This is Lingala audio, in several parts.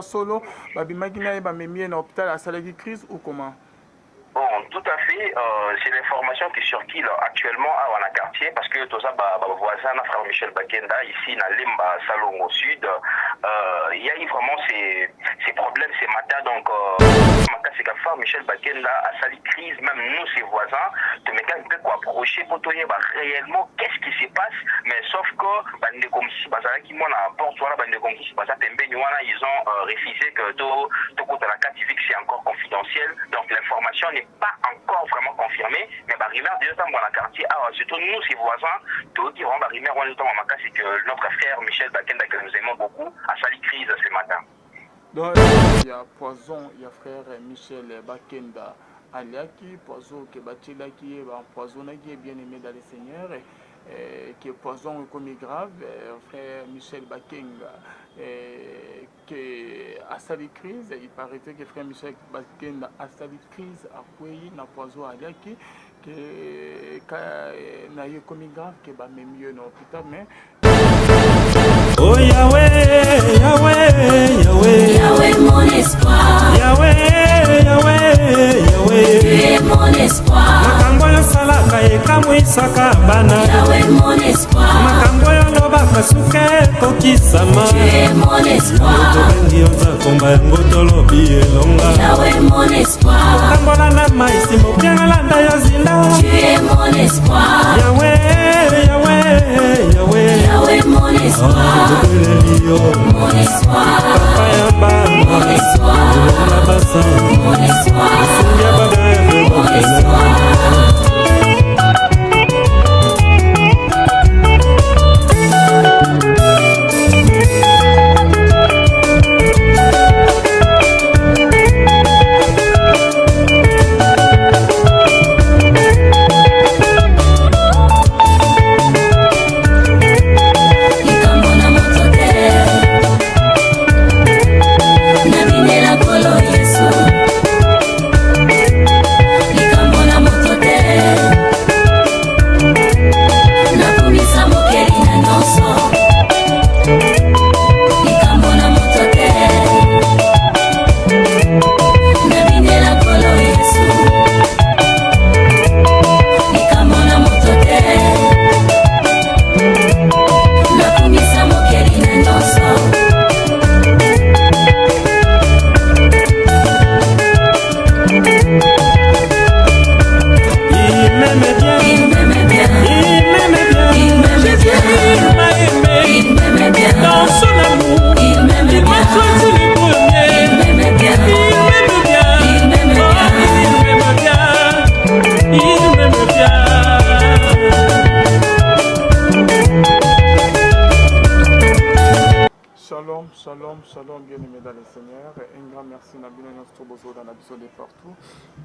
ya solo babimaki na ye bamemi ye na hôpital asalaki crise ou comment? Bon, tout à fait, c'est l'information qui circule actuellement awa na quartier parce que toza ba, ba voisin na frère Michel Bakenda ici na Lemba Salongo Sud. Il y a eu vraiment ces problèmes ce matin donc makasi ka frère Michel Bakenda asali crise même nous ses voisins tomeka un peu koapprocher po toyeba réellement qu'est-ce qui se passe mais sauf que bandeko mosusu bazalaki mwa na porte wana bandeko mosusu baza pembeni wana ils ont refusé que to tokota na kati vu que c'est encore confidentiel donc l'information n'est pas encore vraiment confirmée mais ba rumeur déjà tambola na quartier awa surtout nous ses voisins toyoki vraiment ba rumeur wana ezotambola makasi que notre frère Michel Bakenda que nous aimons beaucoup asali crise ce matin. Donc ya poison ya frère Michel Bakenda aliaki poison ke batielaki ye ba empoisonnaki ye bien aimé dans le Seigneur que poison ekomi grave frère Michel Bakenga que asali crise. Il paraît que frère Michel Bakenda asali crise akwei na poison aliaki ke na ye ekomi grave ke bamemi ye na hôpital mais Oh Yahweh, Yahweh, Yahweh. Yahweh mon espoir. Yahweh, Yahweh, Yahweh. Tu es mon espoir. Makambo oyo osalaka ekamwisaka bana. Yahweh mon espoir. Makambo oyo olobaka suka ekokisama. Tu es mon espoir. Tobengi yo nzakomba yango tolobi elonga. Yahweh mon espoir. Otambola na mai nsima opiangalanda yo zinda. Tu es mon espoir. Yahweh, Yahweh, Yahweh. Yahweh mon espoir. Tobeleli yo. Mon espoir. Papa ya bana. Mon espoir. Elonga basa. Mon espoir. Osungi ya bagreve. Mon espoir. Likambo na moto te nabinela Nkolo Yesu likambo na moto te nakumisa mokeli na nyonso likambo na moto te nabinela Nkolo Yesu likambo na moto te nakumisa mokeli na nyonso. Il m'aime bien. Il m'aime bien. Il m'aime bien. Il m'aime bien. Il m'a aimé. Il m'aime bien. Dans son amour. Il m'aime Il m'a bien. choisi le premier. Il m'aime bien. Il m'aime bien. Il m'aime Oh, bien. il m'aime bien. Il m'aime bien. Shalom, shalom, shalom, bien-aimés dans le Seigneur. Un grand merci na bino nyonso bozolanda biso de partout.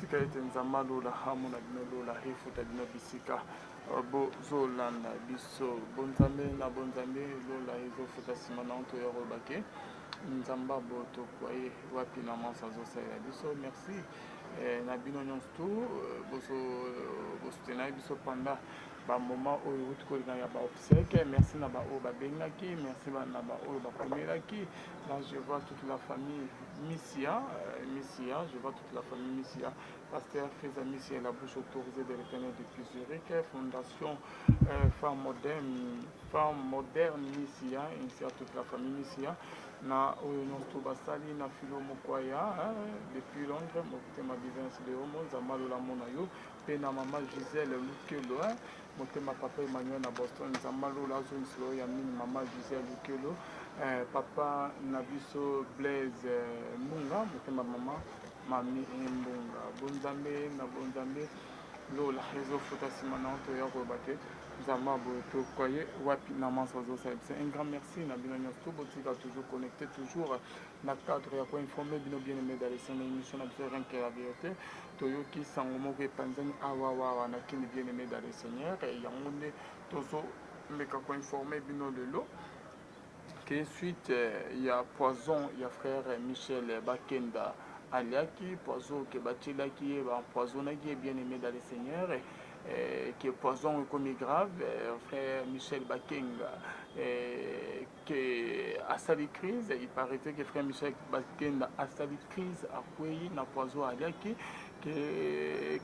Tika ete Nzambe alola amona bino lola efuta bino bisika bozolanda biso. Bonzambe na bonzambe lola ezofuta nsima na toya koloba ke Nzambe abotokwa ye wapi na manso azosalela biso. Merci na bino nyonso tu bosoutenaki biso pendant bamoment oyo euti koleka ya baobsèques. Merci na baoyo babengaki, merci na baoyo bakomelaki. Là je vois toute la famille Missia, Missia, je vois toute la famille Missia, pasteur Feza Missia, la bouche autorisée de l'Éternel depuis Zurich, fondation femme moderne, femme moderne Missia, ainsi à toute la famille Missia na oyo nyonso basali na filo mokwaya depuis Londres, motema business de homo Nzambe alola mona yo mpe na mama Gisèle Lukelo, motema papa Emmanuel na Boston, Nzambe alola azongisela oyo ya mingi mama Gisèle Lukelo, papa na biso Blaise Mbunga, motema mama Mami Mbunga. Bonzambe na bonzambe lola ezofuta nsima na toya koyeba te Nzambe aboye tokwaye wapi na manso azosala biso. Un grand merci na bino nyonso to botika toujours connecté, toujours na cadre ya koinformer bino bien aimé dans le Seigneur, émission na biso Rien que la vérité. Toyoki sango moko epanzani awawawa na kini, bien aimé dans le Seigneur, yango nde tozomeka koinformer bino lelo ke suite ya poison ya frère Michel Bakenda aliaki poison ke batielaki ye baempoisonnaki ye, bien aimé dans le Seigneur. Que poison ekomi grave, frère Michel Bakenga que asali crise. Il paraîtrait que frère Michel Bakenda asali crise, akwei na poison aliaki, que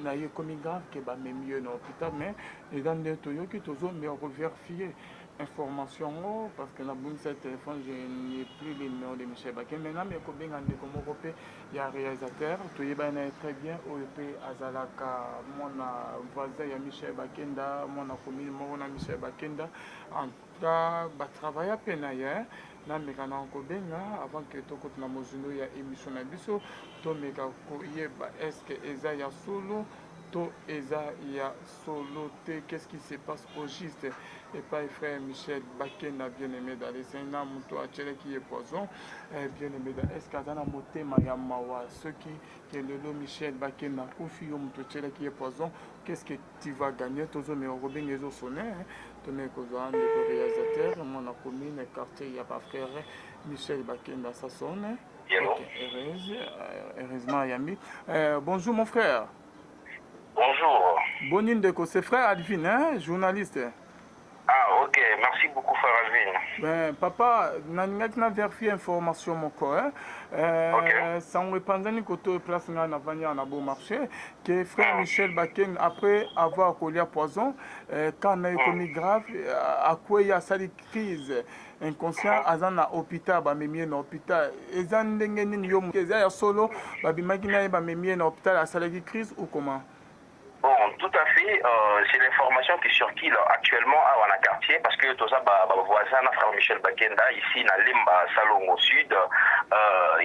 na ye ekomi grave, que bamemi ye na hôpital. Mais eza nde toyoki, tozomeka kovérifier information yango parce que nabungisa téléphone, je n'ai plus le numéro de Michel Bakenda. Maintenant mais kobenga ndeko moko mpe ya réalisateur, toyebani na ye très bien, oyo mpe azalaka mwana voisin ya Michel Bakenda, mwana commune moko na Michel Bakenda. En tout cas, batravailla mpe na ye. Nameka na kobenga avant que tokota na mozindo ya émission na biso, tomeka koyeba est-ce eza ya solo to eza ya solo te. Qu'est-ce qui se passe au juste epai frère Michel Bakenda, bien aimé dans le Seigneur, na moto atielaki ye poison? Bien aimé, est ce que aza na motema ya mawa? Soki que lelo Michel Bakenda akufi, yo moto otielaki ye poison, qu'est ce que tu vas gagner? Tozomeka kobenga, ezosone. Tomeka kozwa ndeko réalisateur, mwana commune, quartier ya bafrère Michel Bakenda. Ça sonne. Ok, heureusement ayambi. Bonjour mon frère. Bonjour. Boni ndeko, c'est frère Alvin, hein, journaliste. Ah ok, merci beaucoup, frère Alvin. Ben, papa, nalingaki na vérifier information moko, hein. Sango epanzani koto place ngai navandi awa na Beau Marché que frère Michel Bakenda, après avoir kolia poison, cas na ekomi grave, akwei, asali crise, inconscient, aza na hôpital, bamemi ye na hôpital. Eza ndenge nini? Yo, eza ya solo, babimaki na ye, bamemi ye na hôpital, asalaki crise ou comment? Bon, tout à fait. C'est l'information qui circule actuellement à na quartier parce que tout ça, bah, bah, voisin, na frère Michel Bakenda, ici, na Lemba, Salongo Sud,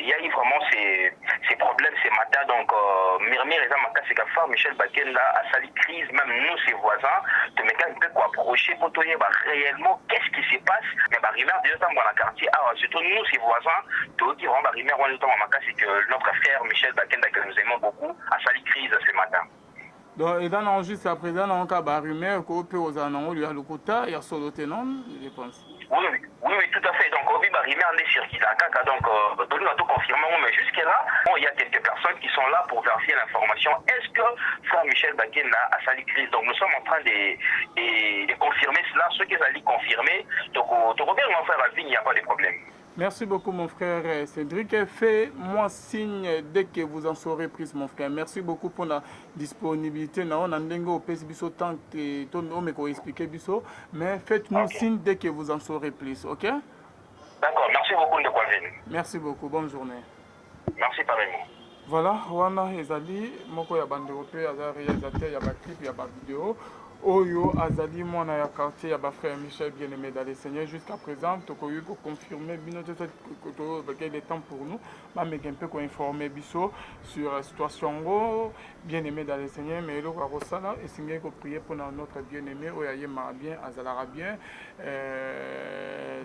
il y a eu vraiment ces problèmes ce matin. Donc, murmure eza makasi que frère Michel Bakenda asali crise, même nous, ses voisins, de mettre un peu quoi approcher pour toi, bah, réellement, qu'est-ce qui se passe? Mais bah, rumeur déjà dans le quartier, ah, surtout nous, ses voisins, tout qui vraiment, bah, rumeur, on est makasi que notre frère Michel Bakenda, que nous aimons beaucoup, asali crise ce matin. Donc eza nango jusqu'à présent nango kaka barumeur ko mpe kozala nango ya lokuta, ya solo te, non, je pense. Oui, tout à fait. Donc, obi ba rumeur nde circule kaka. Donc, donc, nous tout confirmé, mais jusque là, bon, il y a quelques personnes qui sont là pour vérifier l'information. Est-ce que frère Michel Bakenda asali crise? Donc, nous sommes en train de confirmer cela. Ce qu'ils allaient confirmer, donc, bien, mon frère Alvin, il n'y a pas de problème. Merci beaucoup, mon frère Cédric. Fais-moi signe dès que vous en saurez plus, mon frère. Merci beaucoup pour la disponibilité. Na on ndenge opesi biso tant que to omeko expliquer biso, mais faites-nous signe dès que vous en saurez plus, OK? D'accord, merci beaucoup, ndeko Alvin. Merci beaucoup. Bonne journée. Merci pareillement. Voilà, wana ezali moko ya bandeko mpe aza réalisateur ya baclip, ya bavideo, oyo azali mwana ya quartier ya bafrère Michel, bien aimé dans le Seigneur. Jusqu'à présent tokoki koconfirme bino te. Il est temps pour nous bameka mpe koinforme biso sur situation yango, bien aimé dans le Seigneur. Mais eloko ya kosala, esengeli koprier mpona notre bien aimé oyo ayemaka bien, azalaka bien,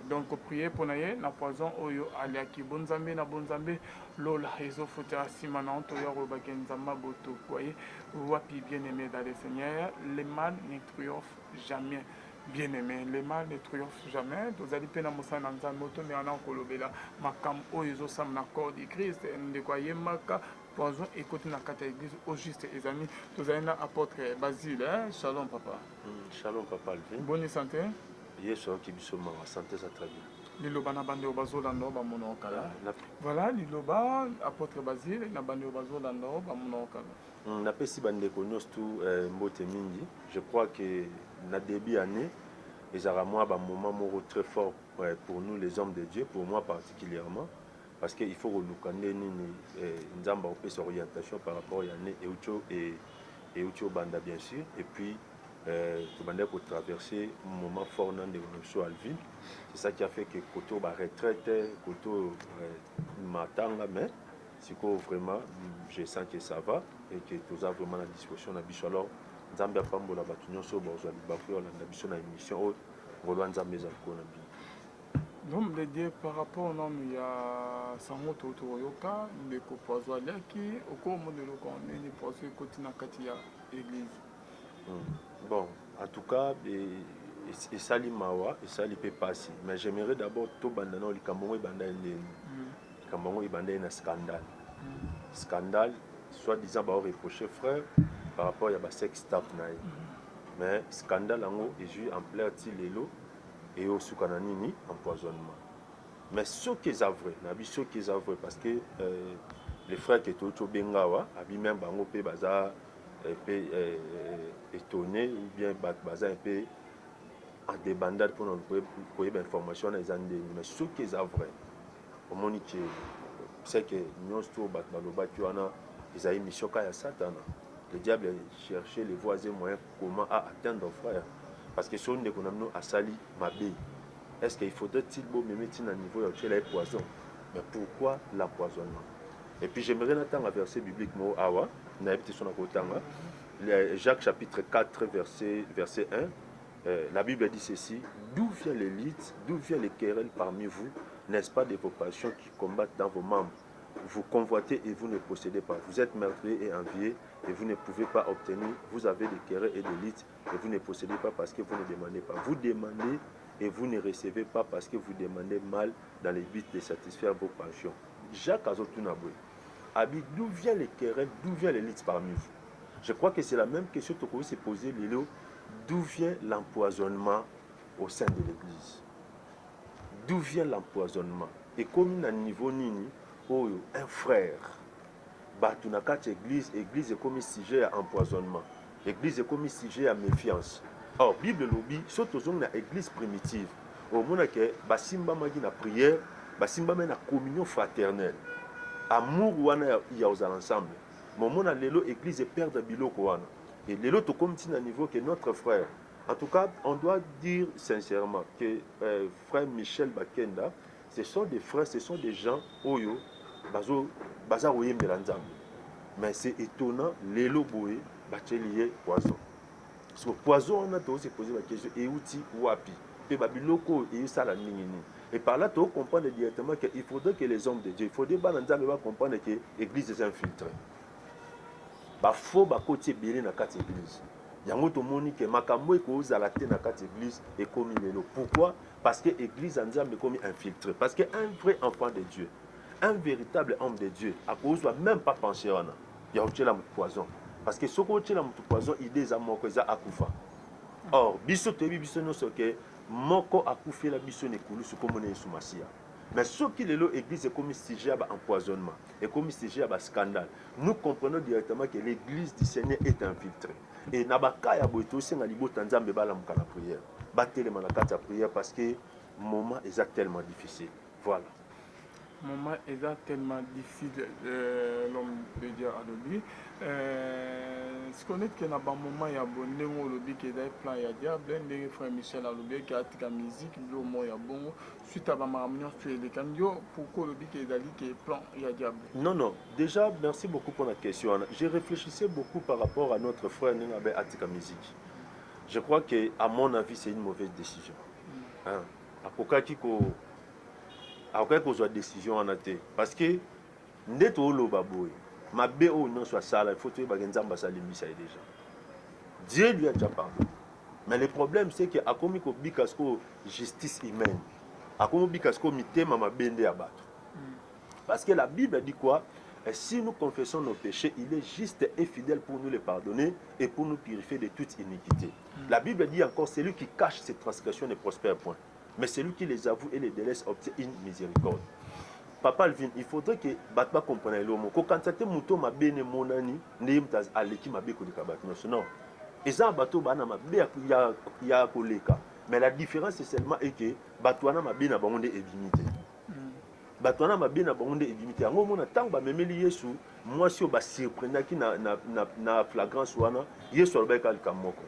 donc koprier mpona ye na poison oyo aliaki. Bonzambe na bonzambe, lola ezofutela nsima na toya kolobaki Nzambe abotokwa ye wapi. Bien aimé dans le Seigneur, le mal ne triomphe jamais. Bien aimé, le mal ne triomphe jamais. Tozali mpe na mosala na Nzambe, otomeka na kolobela makambo oyo ezosala na corps du Christ. Ndeko ayembaka, poison ekoti na kati ya église. Au juste ezali, tozali na apôtre Basile, hein? Shalom papa. Shalom papa Alvin. Boni santé? Yesu ayoki biso mawa, santé eza très bien. Liloba na bandeko bazolanda oyo bamonoko kala. Voilà, liloba, apôtre Basile, na bandeko bazolanda oyo bamonoko kala. Napesi bandeko nyonso tu mbote mingi. Je crois que na début année ezalaka mwa bamoment moko très fort pour nous les hommes de Dieu, pour moi particulièrement, parce que il faut koluka nde nini Nzambe akopesa orientation par rapport ya année euti obanda, bien sûr. Et puis tobandaki kotraverser moment fort na ndeko na biso Alvin. C'est ça qui a fait que côté oyo baretraite, côté oyo matanga, mais sikoyo vraiment je sens que ça va et que toza vraiment na disposition na biso. Alors Nzambe apambola bato nyonso oyo bazwa libaku ya kolanda biso na émission oyo. Ngolu ya Nzambe eza likolo na bino. L'homme de Dieu, par rapport nanu ya sango to tokoyoka, ndeko poison aliaki, okomona eloko ndeni poison ekoti na kati ya église? Bon, en tout cas esali mawa, esali mpe pasi, mais j'aimerais d'abord tobanda nao likambo yango ebanda ye ndeni. Likambo yango ebanda ye na scandale, scandale soi-disant baoreproche frère. par rapport ya ba sextape na ye. Mais scandale yango ezwi ampleur ti lelo, eyosuka na nini? Empoisonnement. Mais soki eza vrai, nabi soki eza vrai, parce que les frères ke touti obenga awa, abi même bango mpe baza mpe étonné ou bien bato baza un peu en débandade mpona koyeba information wana eza ndeni. Mais soki eza vrai, omoni ke c'est que nyonso to bato balobaki wana ezali mission ka ya Satana. Le diable cherchait les voies et moyens comment à atteindre frère, parce que soki ndeko na bino asali mabe, est-ce qu'il faudrait-il bomeme ntina niveau ya otiela ye poison? Mais pourquoi l'empoisonnement? Et puis j'aimerais natanga verset biblique moko awa, nayebi te so na kotanga. Jacques chapitre 4, verset 1, la Bible dit ceci: D'où vient l'élite, d'où vient les querelles parmi vous? N'est-ce pas de vos passions qui combattent dans vos membres? Vous convoitez et vous ne possédez pas. Vous êtes meurtriers et enviés et vous ne pouvez pas obtenir. Vous avez des querelles et des luttes et vous ne possédez pas parce que vous ne demandez pas. Vous demandez et vous ne recevez pas parce que vous demandez mal dans le but de satisfaire vos passions. Jacques azotuna boye. Abi, d'où vient les querelles, d'où vient les luttes parmi vous? Je crois que c'est la même question que vous se poser lelo. D'où vient l'empoisonnement au sein de l'église? D'où vient l'empoisonnement? Et comme na niveau nini oyo un frère bato na kati église, église ekomi sujet ya empoisonnement, église ekomi sujet ya méfiance? Or Bible elobi, so tozongi na église primitive, omona ke basimbamaki na prière, basimbamaki na communion fraternelle, amour wana ya kozala ensemble. Momona lelo église eperdre biloko wana et lelo tokomi ntina niveau que notre frère, en tout cas on doit dire sincèrement que frère Michel Bakenda, ce sont des frères, ce sont des gens oyo bazo baza koyembela Nzambe, mais c'est étonnant, lelo boye batieli ye poison. Parce que poison wana, tose poser baquestion: euti wapi? Mpe babiloko oyo eyosala ndenge nini? Et par là tocomprendre directement que il faudrait que les hommes de Dieu, il faudrait bana Nzambe bacomprendre que église eza infiltré, bafaux bakoti ebele na kati église. Yango tomoni ke makambo ekozala te na kati église ekomi lelo. Pourquoi? Parce que église ya Nzambe ekomi infiltré. Parce que un vrai enfant de Dieu, un véritable homme de Dieu akozwa même pas penser wana ya kotiela motu poison, parce que soki otiela motu poison, idée eza moko, eza akufa. Or biso toyebi biso nyonso ke moko akufela biso na ekulusu, komona Yesu Masiya. Mais soki lelo église ekomi sujet ya baempoisonnement, ekomi sujet ya bascandale, nous comprenons directement que l'église du Seigneur est infiltrée. Et na baka ya boye, tosenga libota Nzambe balamuka na prière, batelema na kati ya prière, parce que moment eza tellement difficile. Voilà. Moment eza tellement difficile, l'homme de Dieu alobi sikoyo neti ke na bamoment ya bo ndenge olobi ke ezali plan ya diable, ndenge frère Michel alobi eke atika musique, biloko moko ya bongo, suite ya bamakambo nyonso elekani yo, pourquoi olobi ke ezali ke plan ya diable? Non, déjà, merci beaucoup pour la question. Je réfléchissais beaucoup par rapport à notre frère Nengabe atika musique. Je crois que, à mon avis, c'est une mauvaise décision. Hein? Akokaki ko akokaki kozwa décision wana te, parce que nde tooloba boye, mabe oyo nyonso asala, il faut toyebaka Nzambe asalimbisa ye déjà. Dieu lui a déjà pardonné. Mais le problème, c'est que akomi kobika sikoyo justice humaine, akomi kobika sikoyo mitema mabe nde ya bato. Parce que la Bible dit quoi? Et si nous confessons nos péchés, il est juste et fidèle pour nous les pardonner et pour nous purifier de toute iniquité. La Bible dit encore, celui qui cache ses transgressions ne prospère point. Mais celui qui les avoue et les délaisse obtient une miséricorde. Papa Alvin, il faudrait que bato bacomprendre eloko moko. Kokanisa te moto mabe ne monani nde ye moto aleki mabe koleka bato nyonso. Non. Eza bato bana mabe ya koleka. Mais la différence, c'est seulement est que bato wana mabe na bango nde ebimi te. Bato wana mabe na bango nde ebimi te. Yango omona ntango bamemeli Yesu mwasi oyo basurprenaki na flagrance wana, Yesu alobaki kaka likambo moko,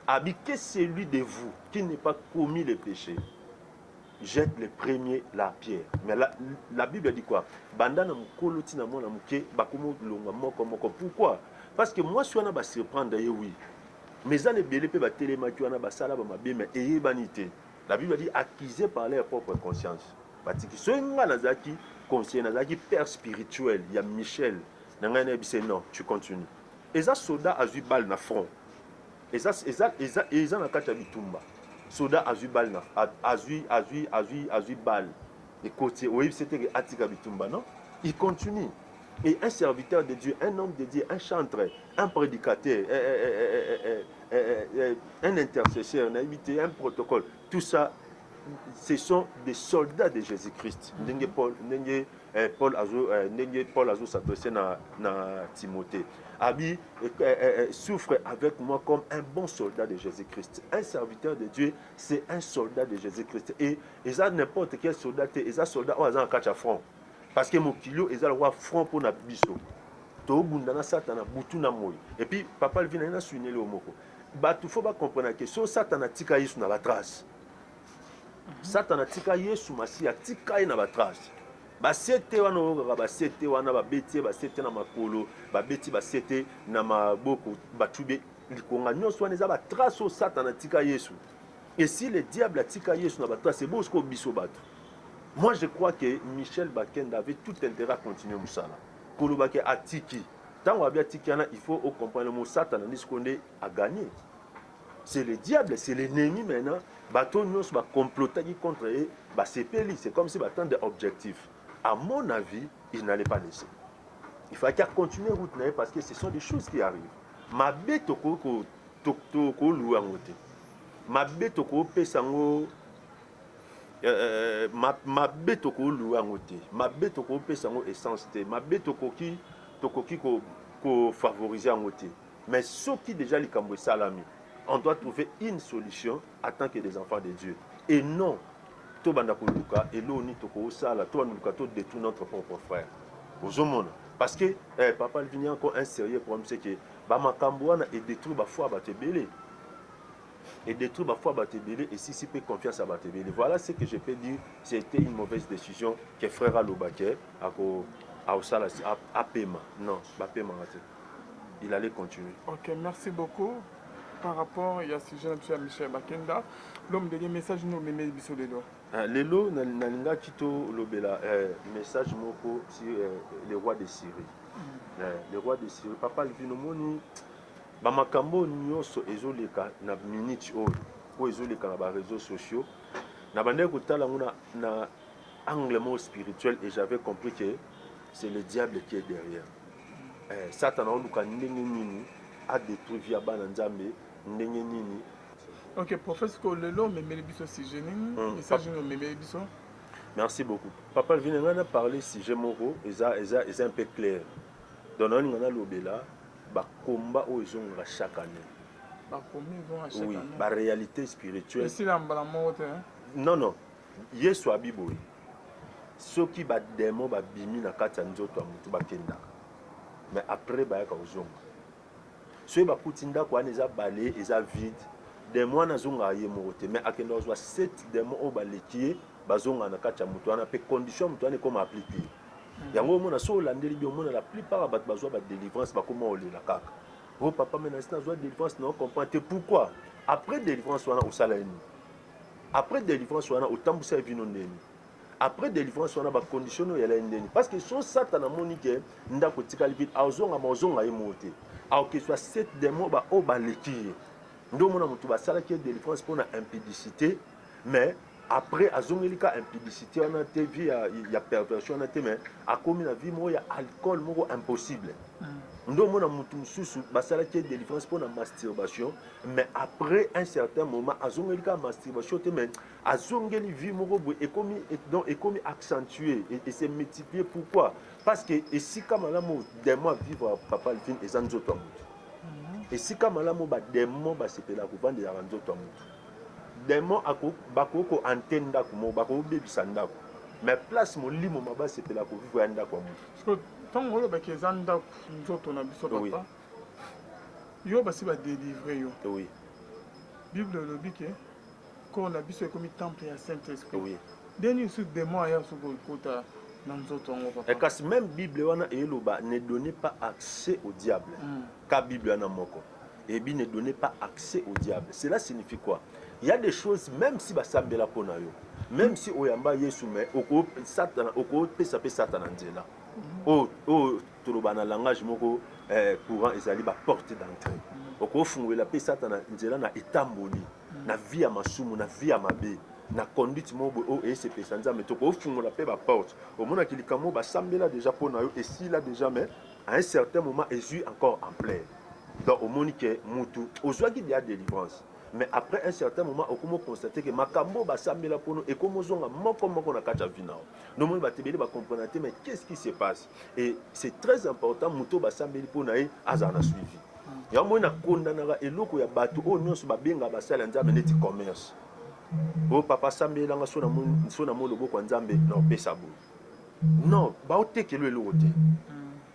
abi que celui de vous qui n'est pas commis le péché jette le premier la pierre. Mais la Bible dit quoi? Banda na mokolo ntina mwana moke bakomi olongwa moko moko. Pourquoi? Parce que mwasi wana basurprendre ye, oui, mais eza na ebele mpe batelemaki wana, basala bamabe mais eyebani te. La Bible dit, accusé par leur propre conscience, batiki. Soki nga nazalaki conseiller, nazalaki père spirituel ya Michel na ngai, nayebise: non, tu continues. Eza soda azwi balle na front, eza na kati ya bitumba, soda azwi balle na azwi balle ekoti, oyebisi te ke atika bitumba? Non, il continue. Et un serviteur de Dieu, un homme de Dieu, un chantre, un prédicateur, un intercesseur, un protocole, tout ça, ce sont des soldats de Jésus-Christ. Ndenge Paul, ndenge Paul azo, ndenge Paul azo s'adresser na Timothée. Abi, souffre avec moi comme un bon soldat de Jésus-Christ. Un serviteur de Dieu, c'est un soldat de Jésus-Christ. Et eza n'importe quel soldat te, eza soldat oyo aza na kati ya front. Parce que mokili oyo eza lokola front mpona biso. Tobunda na Satana butu na moi. Et puis papa Alvin na souligner eloko moko. Bato faut ba comprendre que so Satana atika Yesu na ba trace. Satana atika Yesu Masiya, atika ye na ba trace. Basete wana oyokaka, basete wana babeti ye, basete na makolo, babeti basete na maboko, batube likonga, nyonso wana eza ba trace oyo Satana atika Yesu. Et si le diable atika Yesu na ba trace, ebosiko biso bato. Moi, je crois que Michel Bakenda avait tout intérêt à continuer mosala. Kolobaki atiki, ntango abi atiki wana, il faut comprendre mo Satana nde sikoyo nde a gagné. C'est le diable, c'est l'ennemi. Maintenant, bato nyonso bacomplotaki contre ye basepeli, c'est comme si batteindre objectif. À mon avis, il n'allait pas laisser, il fallait qu'il continue route na ye, parce que ce sont des choses qui arrivent. Mabe tokoki tokoluwa yango te, mabe tokopesa yango, mabe tokoluwa yango te, mabe tokopesa yango essence te, mabe tokoki kofavoriser yango te. Mais soki déjà likambo esalami, on doit trouver une solution en tant que des enfants de Dieu et non tobanda koluka eloko nini tokosala, tobanda koluka todétourner notre propre frère. Ozomona, parce que papa Alvin, encore un sérieux problème, c'est que bamakambo wana edétruire bafoi bato ebele, edétruire bafoi bato ebele, esisi mpe confiance ya bato ebele. Voilà ce que je peux dire. C'était une mauvaise décision que frère alobake ako aosala apema. Non, bapemaka te, il allait continuer. Ok, merci beaucoup. Par rapport ya sujet na biso ya Michel Bakenda, l'homme de message no omemeli biso lelo? Lelo nalingaki tolobela message moko sur le roi de Syrie. Le roi de Syrie, papa Alvin, omoni bamakambo nyonso ezoleka na minute oyo, oyo ezoleka na baréseaux sociaux, na bandaki kotala yango na angle moko spirituel et j'avais compris que c'est le diable qui est derrière. Satana oluka ndenge nini adétruire vie ya bana Nzambe, ndenge nini. Ok, prophète, ko lelo omemeli biso sujet nini? Message nini omemeli biso? Merci beaucoup, papa Alvin. Ngai na parler sujet moko eza un peu clair. Donc naolinga nalobela bakomba oyo ezongaka chaque année. Bakomi ezonga chaque année. Baréalité spirituelle. Esila mbala moko te? Non, Yesu abi boye: soki badémon babimi na kati ya nzoto ya motu, bakendaka, mais après bayaka kozonga. Soki bakuti ndako wana eza bale, eza vide, démon wana azongaka ye moko te, mais akenda kozwa sept démon oyo baleki ye, bazongaka na kati ya motu wana, mpe condition ya motu wana ekoma appliqué. Yango omona, so olandeli bi, omona la plupart ya bato bazwa badélivrance, bakoma olela kaka: "O papa, me nasi nazwa délivrance, na ocomprendre te pourquoi." Après délivrance wana, osala ye nini? Après délivrance wana, otambusa ye vino ndeni? Après délivrance wana, bacondition oyo eyala ye ndeni? Parce que so Satana amoni ke ndako etikali vide, azongama, ozonga ye moko te, aokeswa sept démon baoyo baleki ye. Nde omona moto basalaki ye délivrance mpona impudicité, mais après azongeli ka impudicité wana te, vie ya perversion wana te, mais akomi na vie moko ya alcool moko impossible. Nde omona motu mosusu basalaki ye délivrance mpona masturbation, mais après un certain moment azongeli kaka masturbation te, mais azongeli vie moko boye, ekomi, donc ekomi accentué et se multiplier. Pourquoi? Parce que esika malamu démon avivre, papa Alvin, eza nzoto ya motu. Esika malamu badémon basepelaka kovandelaka, nzoto ya motu. Démon bakoki kohanter ndako moko, bakobebisa ndako, mais place molimo mabe asepelaka kovivre ya ndako ya motu. Ntango olobaki eza ndako, nzoto na biso, papa, yo basi badélivrer yo. Bible elobi ke corps na biso ekomi temple ya Saint Esprit. Ndeni lisusu démon aya soki okota na nzoto yango, papa? Kasi même Bible wana eloba: "Ne donnez pas accès au diable." Ka Bible wana moko ebi: "Ne donnez pas accès au diable." Cela signifie quoi? Il y a des choses, même si basambela mpo na yo, même si oyamba Yesu, mais Satana, okopesa mpe Satana nzela. Oyo toloba na langage moko courant, ezali baporte d'entrée. Okofungolela mpe Satana nzela na etamboli, na vie ya masumu, na vie ya mabe. Na conduite moko boye oyo esepelisa Nzambe, tokofungola mpe baporte. Omonaki likambo oyo basambela déjà mpo na yo, esila déjà, mais à un certain moment ezwi encore ampleur. Donc omoni ke mutu ozwaki deya délivrance, mais après un certain moment okomi oconstater ke makambo oyo basambela mpono ekomi ozonga moko moko na kati ya vie na yo. Nomoni bato ebele bacomprendre te, mais qu'est-ce qui se passe? Et c'est très important, moto oyo basambeli mpo na ye azala na suivi. Yango moi nakondanaka eloko ya bato oyo nyonso babengaka basali ya Nzambe neti commerce. Oyo papa asambelelanga, so namoni loboko ya Nzambe na opesa boye. Non, baotekelo eloko te,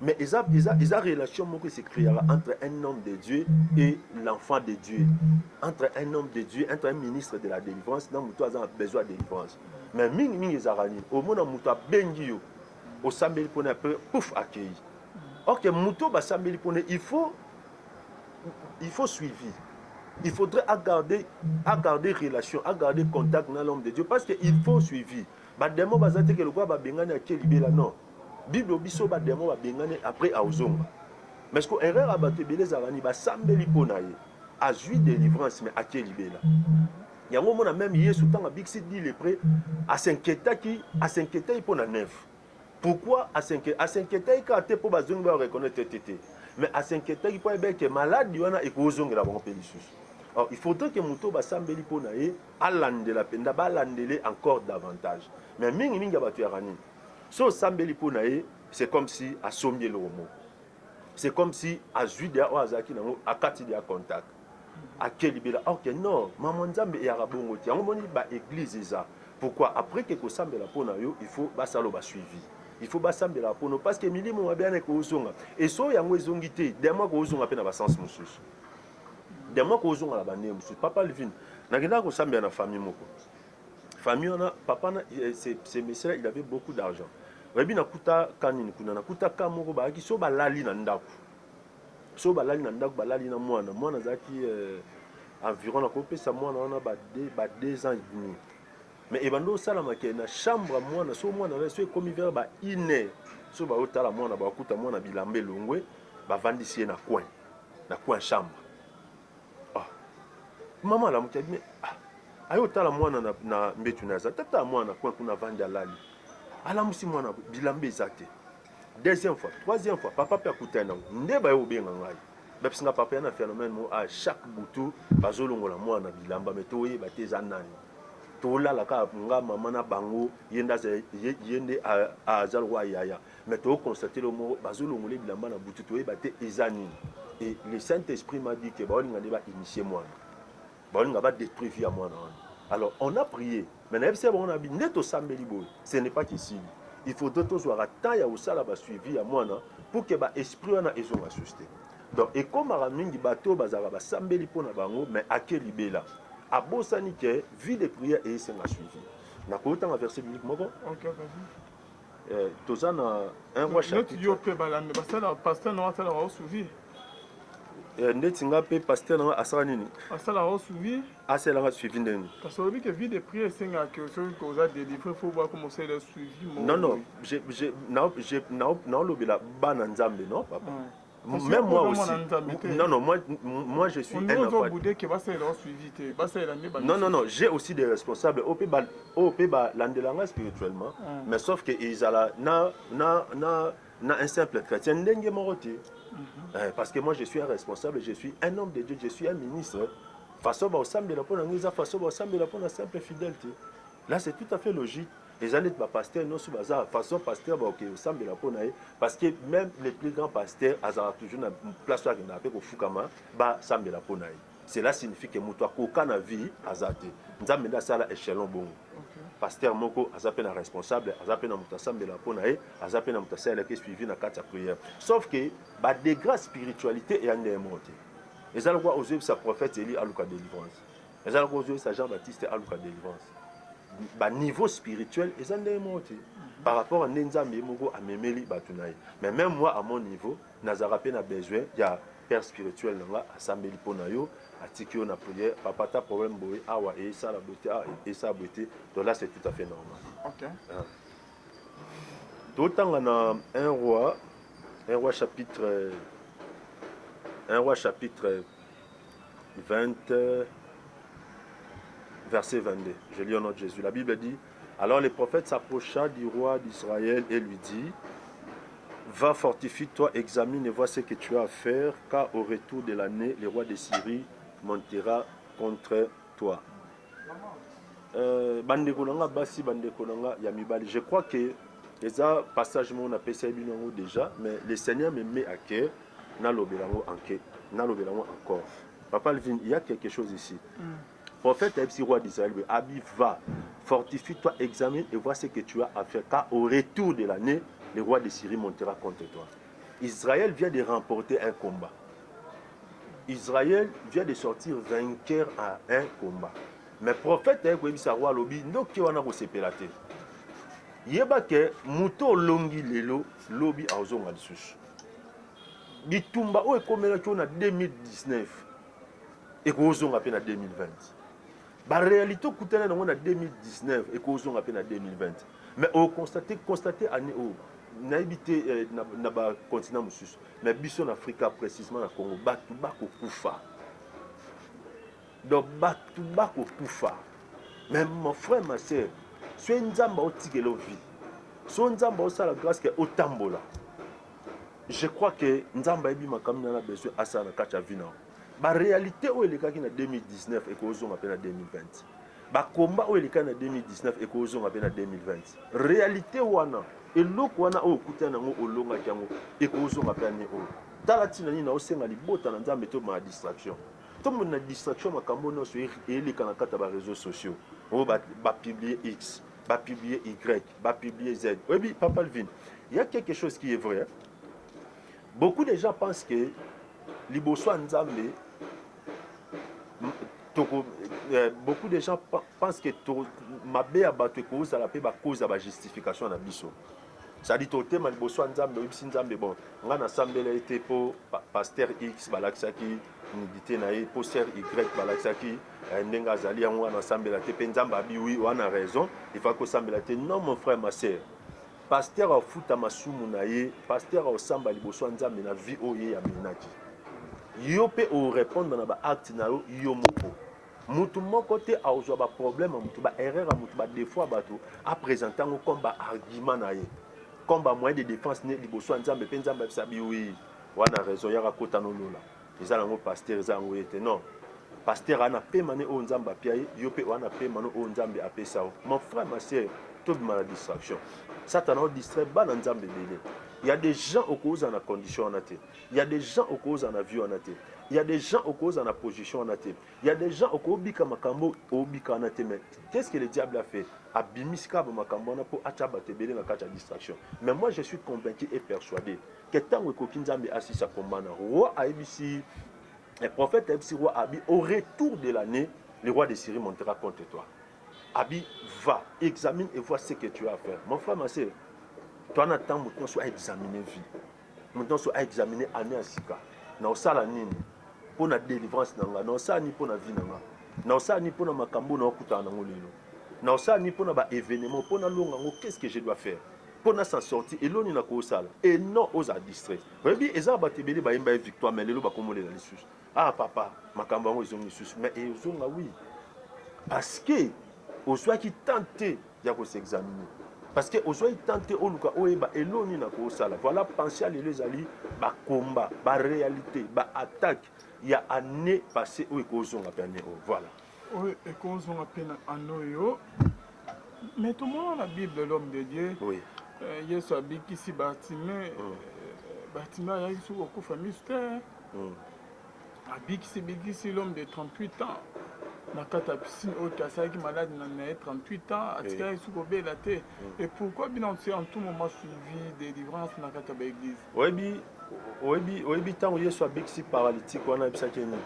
mais eza relation moko ese créera entre un homme de Dieu et l'enfant de Dieu, entre un homme de Dieu, entre un ministre de la délivrance na moto aza na besoin ya délivrance. Mais mingimingi ezalaka nini? Omona moto abengi yo, osambeli mpona, après pouf, akei. Or que moto basambeli mpona, il faut suivi, il faudrait à garder relation, à garder contact na l'homme de Dieu, parce que il faut suivi. Badémon baza te ke lokola babengani, ake libela. Non, Bible biso, badémon babengani, après aozonga. Mais ce que erreur ya bato ebele ezalaka nini? Basambeli mpo na ye, azwi délivrance, mais ake libela. Yango omona même Yesu, ntango abikisi 10 lépreux, as'inquiétaki mpo na neuf. Pourquoi as'inquiétaki kaka te mpo bazongi, bareconnaître te te, mais as'inquiétaki mpo ayebeke maladie wana ekozongela bango mpe lisusu. Alors il faudrait que moto basambeli mpo na ye alandela mpenza, balandele encore davantage. Mais mingimingi ya bato yaka nini? So osambeli mpo na ye, c'est comme si asombi eloko moko, c'est comme si azwi deya oyo azalaki nango, akati deya contact, ake libela. Or que non, mama, Nzambe eyaka bongo te. Yango moni baéglise eza pourquoi? Après ke kosambela mpo na yo, il faut basala basuivi, il faut basambela mpono, parce que milimo mabe wana ekozonga. Eso yango ezongi te, démon kozonga mpe na basens mosusu, démon kozonga na bandenge mosusu. Papa Alvin, nakendaka kosambela na famille moko. Famille wana, papa na ce monsieur là, il avait beaucoup d'argent. Oyebi nakuta ka nini kuna? Nakuta ka moko, bayaki so balali na ndako, so balali na ndako, balali na mwana. Mwana azalaki environ, nakopesa mwana wana ba 2 ans et demi. Mais ebandi osalama ke na chambre mwana, so mwana wana so ekomi vers ba 1 heure, so baotala mwana, bakuta mwana bilamba elongwe, bavandisi ye na coin, na coin chambre. Ah, mama alamuki abi, ah, aye otala mwana na mbetu na aza tata ya mwana coin kuna, avandi, alali. Alamusi mwana, bilamba eza te. Deuxième fois, troisième fois, papa mpe akutani nango. Nde baye kobenga ngai, babisinga papa ya na phénomène mo a chaque butu bazolongola mwana bilamba, me toyeba te eza nani. Tolala kaka nga mama na bango, ye nde ye nde aza lokwa yaya, mais toconstate lo moko bazolongola bilamba na butu, toyeba te eza nini. Et le Saint-Esprit m'a dit que baolinga nde bainitie mwana, baolinga badétruire vie ya mwana wana. Alors on a prié, mais nayebisi bango na bi nde tosambeli boye, ce n'est pas qu'esili, il faudrait tozwaka temps ya kosala basuivi ya mwana pour que baesprit wana ezonga susu te. Donc ekomaka mingi bato oyo bazalaka basambeli mpo na bango, mais ake libela, abosani ke vie de prière eyesenga suivi. Nakotanga verset biblique moko. Ok, vas-y. Toza na 1 Roi chapitre. Yo mpe balandi basala, pasteur na asalaka o suivi? Ndeti nga mpe, pasteur nanga asala nini? Asalaka o suivi. Asalanga suivi ndenge? Parce olobi ke vie de prière esengaka ke soki oza délivré, faut bwaka mosala suivi. Non, non, naolobela bana Nzambe, non papa. Même moi aussi. Non, non, moi, moi je suis un enfant. Non, non, non, j'ai aussi des responsables. OP ba landelanga spirituellement. Mais sauf que ils na un simple chrétien ndenge moko te. Parce que moi je suis un responsable, je suis un homme de Dieu, je suis un ministre. Façon ba osambela pona ngiza, façon ba osambela pona simple fidèle te. Là c'est tout à fait logique. Eza neti bapasteur nyonso baza façon pasteur baoke osambela mpo na ye, parce que même le plus grand pasteur azalaka toujours na place oyo akendaka mpe kofukama, basambela mpo na ye. Cela signifie que moto akoka na vie aza te, Nzambe nde asala échelon bongo. Pasteur moko aza mpe na responsable, aza mpe na moto asambela mpo na ye, aza mpe na moto asalelaki suivi na kati ya prière, sauf que badegré spiritualité eya ndenge moko te. Eza lokola ozoyebisa prophète Eli aluka délivrance, eza lokola ozoyebisa Jean Baptiste aluka délivrance. Baniveau spirituel eza ndenge moko te par rapport à nde Nzambe ye moko amemeli bato na ye. Mais même moi, à mon niveau, nazalaka mpe na besoin ya père spirituel na nga. Asambeli mpo na yo, atiki yo na prière, papa ta problème boye awa, esala boye te, esala boye te. Donc là c'est tout à fait normal. Okay. Totanga na 1 Roi, 1 Roi chapitre, 1 Roi chapitre 20. verset 22. Je lis au nom de Jésus. La Bible dit, Alors le prophète s'approcha du roi d'Israël et lui dit, Va, fortifie-toi, examine et vois ce que tu as à faire, car au retour de l'année, le roi de Syrie montera contre toi. Euh, bandeko na nga basi, bandeko na nga ya mibali, je crois que eza passage moko napesaki bino yango déjà, mais le Seigneur me met à cœur nalobela yango anke, nalobela yango encore. Papa Alvin, il y a quelque chose ici. Prophète ayebisi roi d'Israël boye, abi va, fortifie-toi, examine et vois ce que tu as à faire, car au retour de l'année, le roi de Syrie montera contre toi. Israël vient de remporter un combat. Israël vient de sortir vainqueur à un combat. Mais prophète aye koyebisa roi alobi ndoki wana kosepela te. Yeba ke moto olongi lelo lobi aozonga lisusu. Bitumba oyo ekomelaki yo na 2019 ekozonga mpe na 2020. Ba réalité okutana nango na 2019 ekozonga mpe na 2020. Mais o constater constater année oyo nayebi te eh, na, na ba continent mosusu mais biso na Afrika précisément na Congo bato bakokufa. Donc bato bakokufa. Mais mon frère, ma sœur, soki Nzambe aotikela yo vie, soki Nzambe aosala grâce ke otambola, je crois que Nzambe ayebi makambo nini na besoin asala na kati ya vie na yo. Ba réalité oyo elekaki na 2019 ekozonga mpe na 2020. Ba combat oyo elekaki na 2019 ekozonga mpe na 2020. Réalité wana, eloko wana oyo okutani yango olongaki yango ekozonga mpe année oyo. Tala ntina nini naosenga libota na Nzambe tobima na distraction. Tomona na distraction makambo nyonso eleka na kati ya ba réseaux sociaux. Oyo ba, ba publier X, ba publier Y, ba publier Z. Oyebi Papa Alvin, il y a quelque chose qui est vrai. Hein? Beaucoup de gens pensent que liboso ya Nzambe toko eh, beaucoup de gens pensent que to, mabe ya bato ekozala mpe ba cause ya ba justification na biso. C'est-à-dire totema liboso ya Nzambe, oyebisi Nzambe bon, nga nasambela ye te mpo pasteur X balakisaki nudité na ye, mpo sœur Y balakisaki eh, ndenge azali yango wana nasambela te, mpe Nzambe abi oui, wana raison, il faut kosambela te. Non mon frère, ma sœur, pasteur afuta masumu na ye, pasteur aosamba liboso ya Nzambe na vie oyo ye amenaki. Yo mpe orépondre na ba acte na yo yo moko. Mutu moko te akozwa ba problème ya mutu, ba erreur ya mutu, ba défaut ya bato, a présenter yango comme ba argument na ye, comme ba moyen de défense ne liboso ya Nzambe, mpe Nzambe ayebisa bi oui, wana raison yaka kota no lola. Eza nango pasteur, eza yango ye te. Non. Pasteur ana pema ne oyo Nzambe apia ye, yo pe wana pema no oyo Nzambe apesa yo. Mon frère, ma sœur, tobima na distraction. Satana o distrait bana Nzambe ebele. Il y a des gens okozala na condition wana te. Il y a des gens okozala na vie wana te. Il y a des gens okozala na position wana te. Il y a des gens okobika makambo obika wana te, mais qu'est-ce que le diable a fait? Abimisi kaka ba makambo wana po atia bato ebele na kati ya distraction. Mais moi je suis convaincu et persuadé que ntango ekoki Nzambe asisa combat na roi ayebisi le prophète ayebisi roi abi au retour de l'année le roi de Syrie montera contre toi. Abi va examine et vois ce que tu as à faire. Mon frère, ma sœur, toi na ntango moto nyonso a examiner vie. Moto nyonso a examiner année ya sika. Na osala nini mpo na délivrance na nga, na osala nini mpo na vie na nga, na osala nini mpo na makambo na okutana nango lelo, na osala nini mpo na ba événement, mpo na longa yango, qu'est-ce que je dois faire mpo na s'en sortir, eloni na kosala et non oza distrait. Oyebi eza bato ebele bayemba ye victoire, mais lelo bakomolela lisusu, ah papa, makambo yango ezongi lisusu. Mais ezonga oui, parce que ozwaki temps te ya kos'examiner, parce que ozwaki temps te oluka oyeba eloni na kosala. Voilà, pensée ya lelo ezali bakomba, baréalité, baattaque ya année passée oyo ekozonga mpe année oyo. Voilà. Oyo ekozonga mpe na année oyo. Mais tomona na Bible, l'homme de Dieu, oui. Yesu abikisi Bartime. Bartime ayaki soki kokufa miso te. Abikisi bikisi l'homme de 38 ans na kati ya piscine oyo asalaki malade na ye 38 ans, atikaki soki kobela te. Et pourquoi bino en tout moment suivi délivrance na kati ya baéglise? Oyebi ntango Yesu abikisi paralytique wana, ayebisaki nini?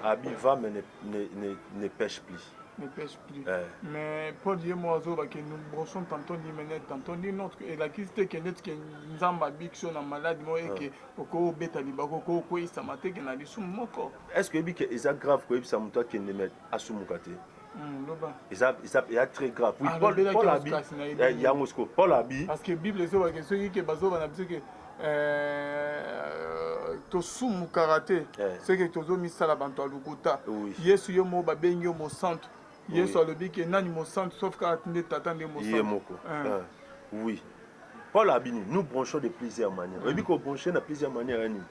Abi va, mais ne pêche plus. Ne pêche plus. Eh. Mais Paul ye mo azobake nous brochons tantôt l'hyménée, tantôt l'autre, elakisi te ke neti ke Nzambe abikisi yo na maladi moko eke okobeta libako, okokweyisama te ke na lisumu moko. Est ce que oyebi ke eza grave koyebisa moto akende mais asumuka te? Loba. Eza très grave, oui. Paul abi yango siko, Paul abi parce que Bible ezobake soki ke bazoba na biso ke tosumukaka te, soki tozomisala banto ya lokuta. Yesu ye moko babengi yo mosantu. Yesu alobi ke nani mosantu sauf kaka nde Tata nde mosantu. Ye moko. Eh. Oui. Paul abini, nous bronchons de plusieurs manières. Oyebi ko broncher na plusieurs manières ya nini?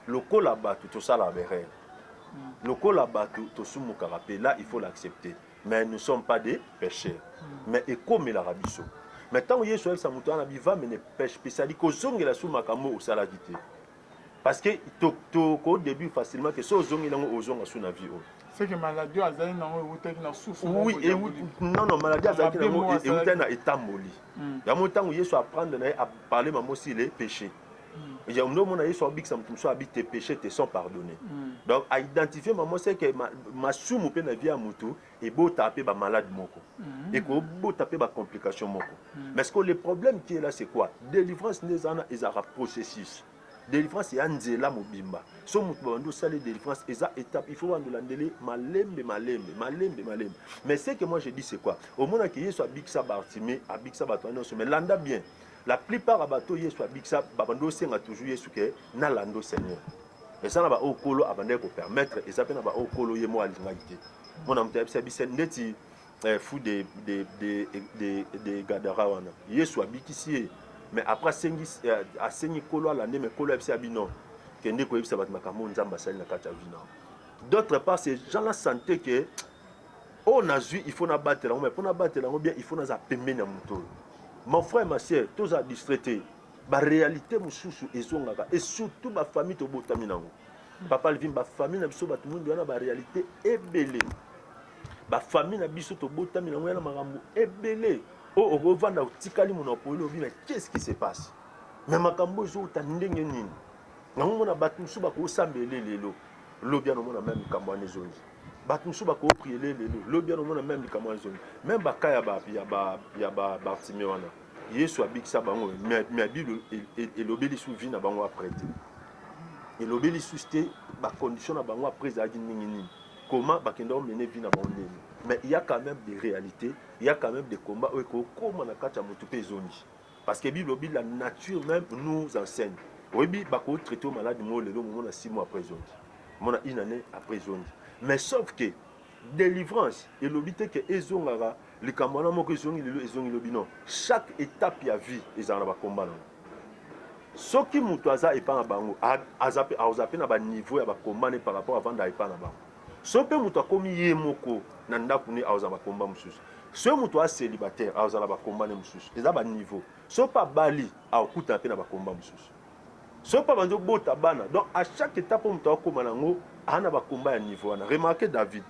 Lokola bato tosala ba erreur. Lokola bato tosumukaka pe là il faut l'accepter. Mais nous sommes pas des pécheurs. Mais ekomelaka biso. Mais ntango Yesu ayebisa moto wana biva mais ne pêche pe sali kozongela su makambo osalaki te. Parce que to to ko début facilement que so ozongeli yango ozonga su na vie oyo. C'est que maladie oyo azali nango ewutaki na source Oui, moko diabolique. non non, maladie azalaki Mabe nango moko asalaki. ewutaki na etamboli. Yango ntango Yesu apprendre na ye aparle mamo sur les péchés. Yango nde omona Yesu abikisa moto mosusu abi tes péchés te sont pardonnés. Donc aidentifie mamo c'est que masumu mpe na vie ya motu ebotaka mpe bamalade moko. Ekobota mpe bacomplication moko. Mais ce que le problème qui est là, c'est quoi? Délivrance nde eza wana, ezalaka processus. Délivrance ya nzela mobimba. So moto babandi osala délivrance eza étape, il faut bandola ndele malembe malembe malembe malembe. Mais ce que moi je dis, c'est quoi? Omonaki Yesu abikisa Bartimée, abikisa bato wana nyonso, mais landa bien. La plupart ya bato Yesu abikisa babandi osenga toujours Yesu ke nalanda Seigneur. Eza na baoyo kolo abandaki kopermettre, eza mpe na baoyo kolo ye moko alingaki te. Mona moto ayebisa biso ndeti fou de Gadara wana. Yesu abikisi ye, mais après asengi kolo alande, mais kolo ayebisi abi non, kende koyebisa bato makambo oyo Nzambe asali na kati ya vie na yo. D'autre part, ces gens-là sentaient que oyo nazwi, il faut nabatela yango, mais mpo nabatela yango bien, il faut naza pembeni ya moto oyo. Mon frère, ma sœur, toza distrait te. Baréalité mosusu ezongaka, et surtout bafamille tobotami nango. Papa Alvin, bafamille na biso bato mwindu wana, baréalité ebele. Bafamille na biso tobotami nango yana makambo ebele oyo okovanda otikali monoko olobi, mais qu'est-ce qui se passe? Mais makambo ezouta ndenge nini? Yango mona bato mosusu bakosambele lelo, lobi wana omona même likambo wana ezongi. Bato mosusu bakopriele lelo, lobi wana omona même likambo wana ezongi. Même baka ya ba Bartimée wana, Yesu abikisa bango, mais Bible elobeli su vie na bango après te, elobeli susu te bacondition na bango après ezalaki ndenge nini, comment bakenda omene vie na bango ndenge. Mais il y a quand même des réalités, il y a quand même des combats oyo ekokóma na kati ya motu mpe ezongi, parce que Bible obi la nature même nous enseigne. Oyebi, bakotraite malade moko lelo, momona 6 mois après ezongi, mona une année après ezongi. Mais sauf que délivrance elobi te ke ezongaka likambo wana moko ezongi lelo, ezongi lobi, non. Chaque étape ya vie ezala na bakomba nango. Soki moto aza epa na bango, aza mpe na baniveau ya bakomba ne par rapport avanda epa na bango. So mpe moto akomi ye moko na ndako ne, azala bakomba mosusu. Soki moto aza célibataire, azala bakomba ne mosusu, eza baniveau. So mpe abali, akokutana mpe na bakomba mosusu. So mpe abandi obota bana. Donc à chaque étape oyo moto akóma nango, aa na bakomba ya niveau wana. Remarque David.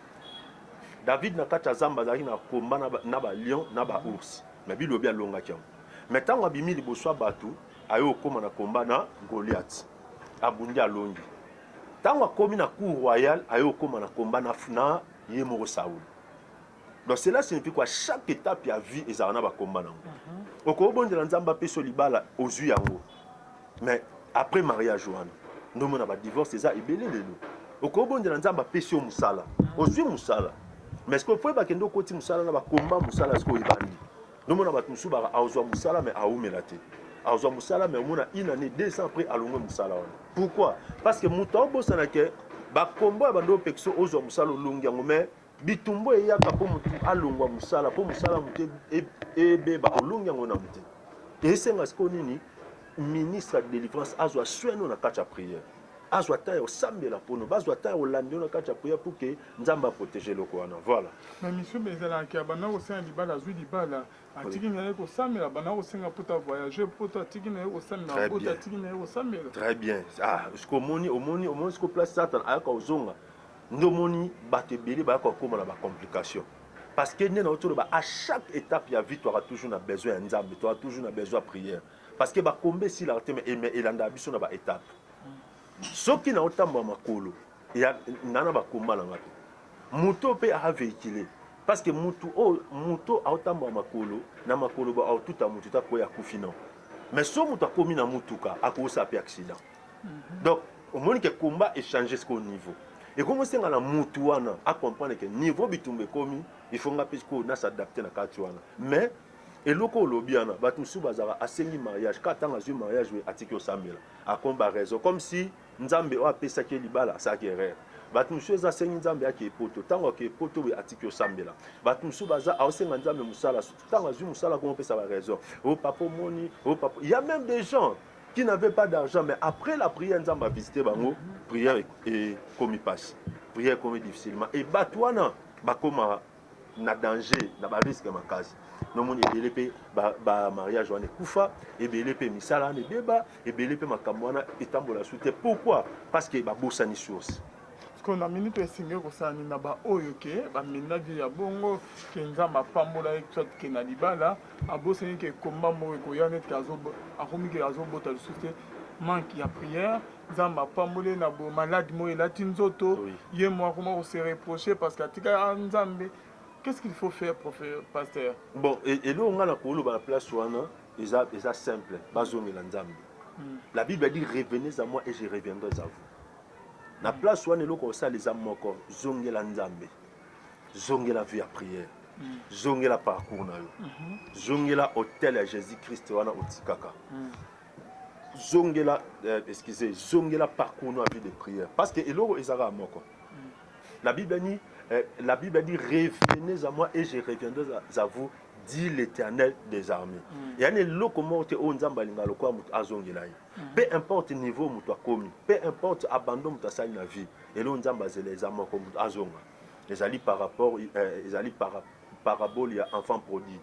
David na kati ya zamba azalaki na komba na balion na baours, mais bilobi alongaki yango. Mais ntango abimi liboso ya bato, aye okóma na komba na Goliath, abundi, alongi. Ntango akómi na cour royale, aye okóma na komba na ye moko Saul. Donc cela signifie quoi? Chaque étape ya vie ezalaka na bakomba nango. Okobondela Nzambe apesa libala, ozwi yango, mais après mariage wana nde omona badivorce eza ebele lelo. Okobondela Nzambe apesi yo mosala, ozwi mosala, mais ce que faut bakende okoti mosala na bakomba mosala sikoyo ebandi. Ndomona bato mosusu baka azwa mosala mais aumela te, azwa mosala mais omona une année, 2 ans après alongwe mosala wana. Pourquoi? Parce que moto aobosana ke bakombo ya bando opekisa ozwa mosala, olongi yango, mais bitumbu eyaka mpo motu alongwa mosala, mpo mosala motu ebeba, olongi yango nanu te. Esenga sikoyo nini? Ministre ya délivrance azwa soin no na kati ya prière, azwa temps ya kosambela mpono bazwa temps ya kolanda yo na kati ya prière pour que Nzambe aprotege eloko wana. Voilà. Na mission ezalaka ya banda kosenga libala, azwi libala, atiki na ye kosambela. Banda kosenga poto avoyage poto, atiki na ye kosambela. Poto, atiki na ye kosambela. Très bien. Ah, siko omoni siko place Satan ayaka kozonga. Nde omoni bato ebele bayaka kokóma na bacomplication, parce que nde nauti oloba, à chaque étape ya vie toaka toujours na besoin ya Nzambe, toaka toujours na besoin ya prière, parce que bakomba esilaka te, mais elandaka biso na baétape. Soki na otambola makolo nga na bakomba na nga mpe moto mpe avéhicule, parce que mutu oyo moto aotambola makolo na makolo ba aotuta motu ta koya akufi, non. Mais so moto akomi na mutuka, akosala mpe accident. Donc omoni ke combat échange sikoyo niveau ekomi osenga na mutu wana acomprendre ke niveau bitumba ekomi, il faut nga mpe sikoyo nas'adapte na kati wana. Mais eloko olobi wana, bato mosusu bazalaka asengi mariage, kaka ntango azwi mariage we atiki osambela, akomi baraison comme si Nzambe oyo apesaki ye libala asalaki erreur. Bato mosusu eza asengi Nzambe akee poto, ntango akee poto boye atiki osambela. Bato mosusu baza aosenga Nzambe mosala, ntango azwi mosala akoma opesa ba raison. Oh papa omoni, oh papa. Il y a même des gens qui n'avaient pas d'argent, mais après la prière Nzambe a visité bango, prière ekomi pasi, prière ekomi difficilement. Et bato wana bakoma na danger, na ba risque makasi. Nomoni ebele mpe ba mariage wana ekufa, ebele mpe misala wana ebeba, ebele mpe makambo wana etambola su te. Pourquoi? Parce que babosani source. Sikoyo na minute esengeli kosala nini na baoyo ke bamenda vie ya bongo, ke Nzambe apambola ye soit ke na libala, abosani ke komba moko ekoya neti ke akomi ke azobota lisusu te, manque ya prière, Nzambe apamboli ye na bo malade moko elati nzoto, ye moko akoma ko se reprocher parce que atika Nzambe. Qu'est-ce qu'il faut faire, prophète, pasteur? Bon, eloko nga na koloba na place wana eza eza simple, bazongela Nzambe. La Bible dit revenez à moi et je reviendrai à vous. Na place wana eloko osala eza moko, zongela Nzambe. Zongela vie ya prière. Zongela parcours na yo. Zongela autel ya Jésus-Christ wana otikaka. Zongela excusez, zongela parcours na vie de prière parce que eloko ezaka moko. La Bible dit revenez à moi et je reviendrai à vous, dit l'Éternel des armées. Yani eloko moko te oyo Nzambe alinga lokola moto azongela ye. Peu importe niveau moto akomi, peu importe abandon moto asali na vie, eloko Nzambe azela eza moko, moto azonga. Ezali par rapport ezali par parabole ya enfant prodigue.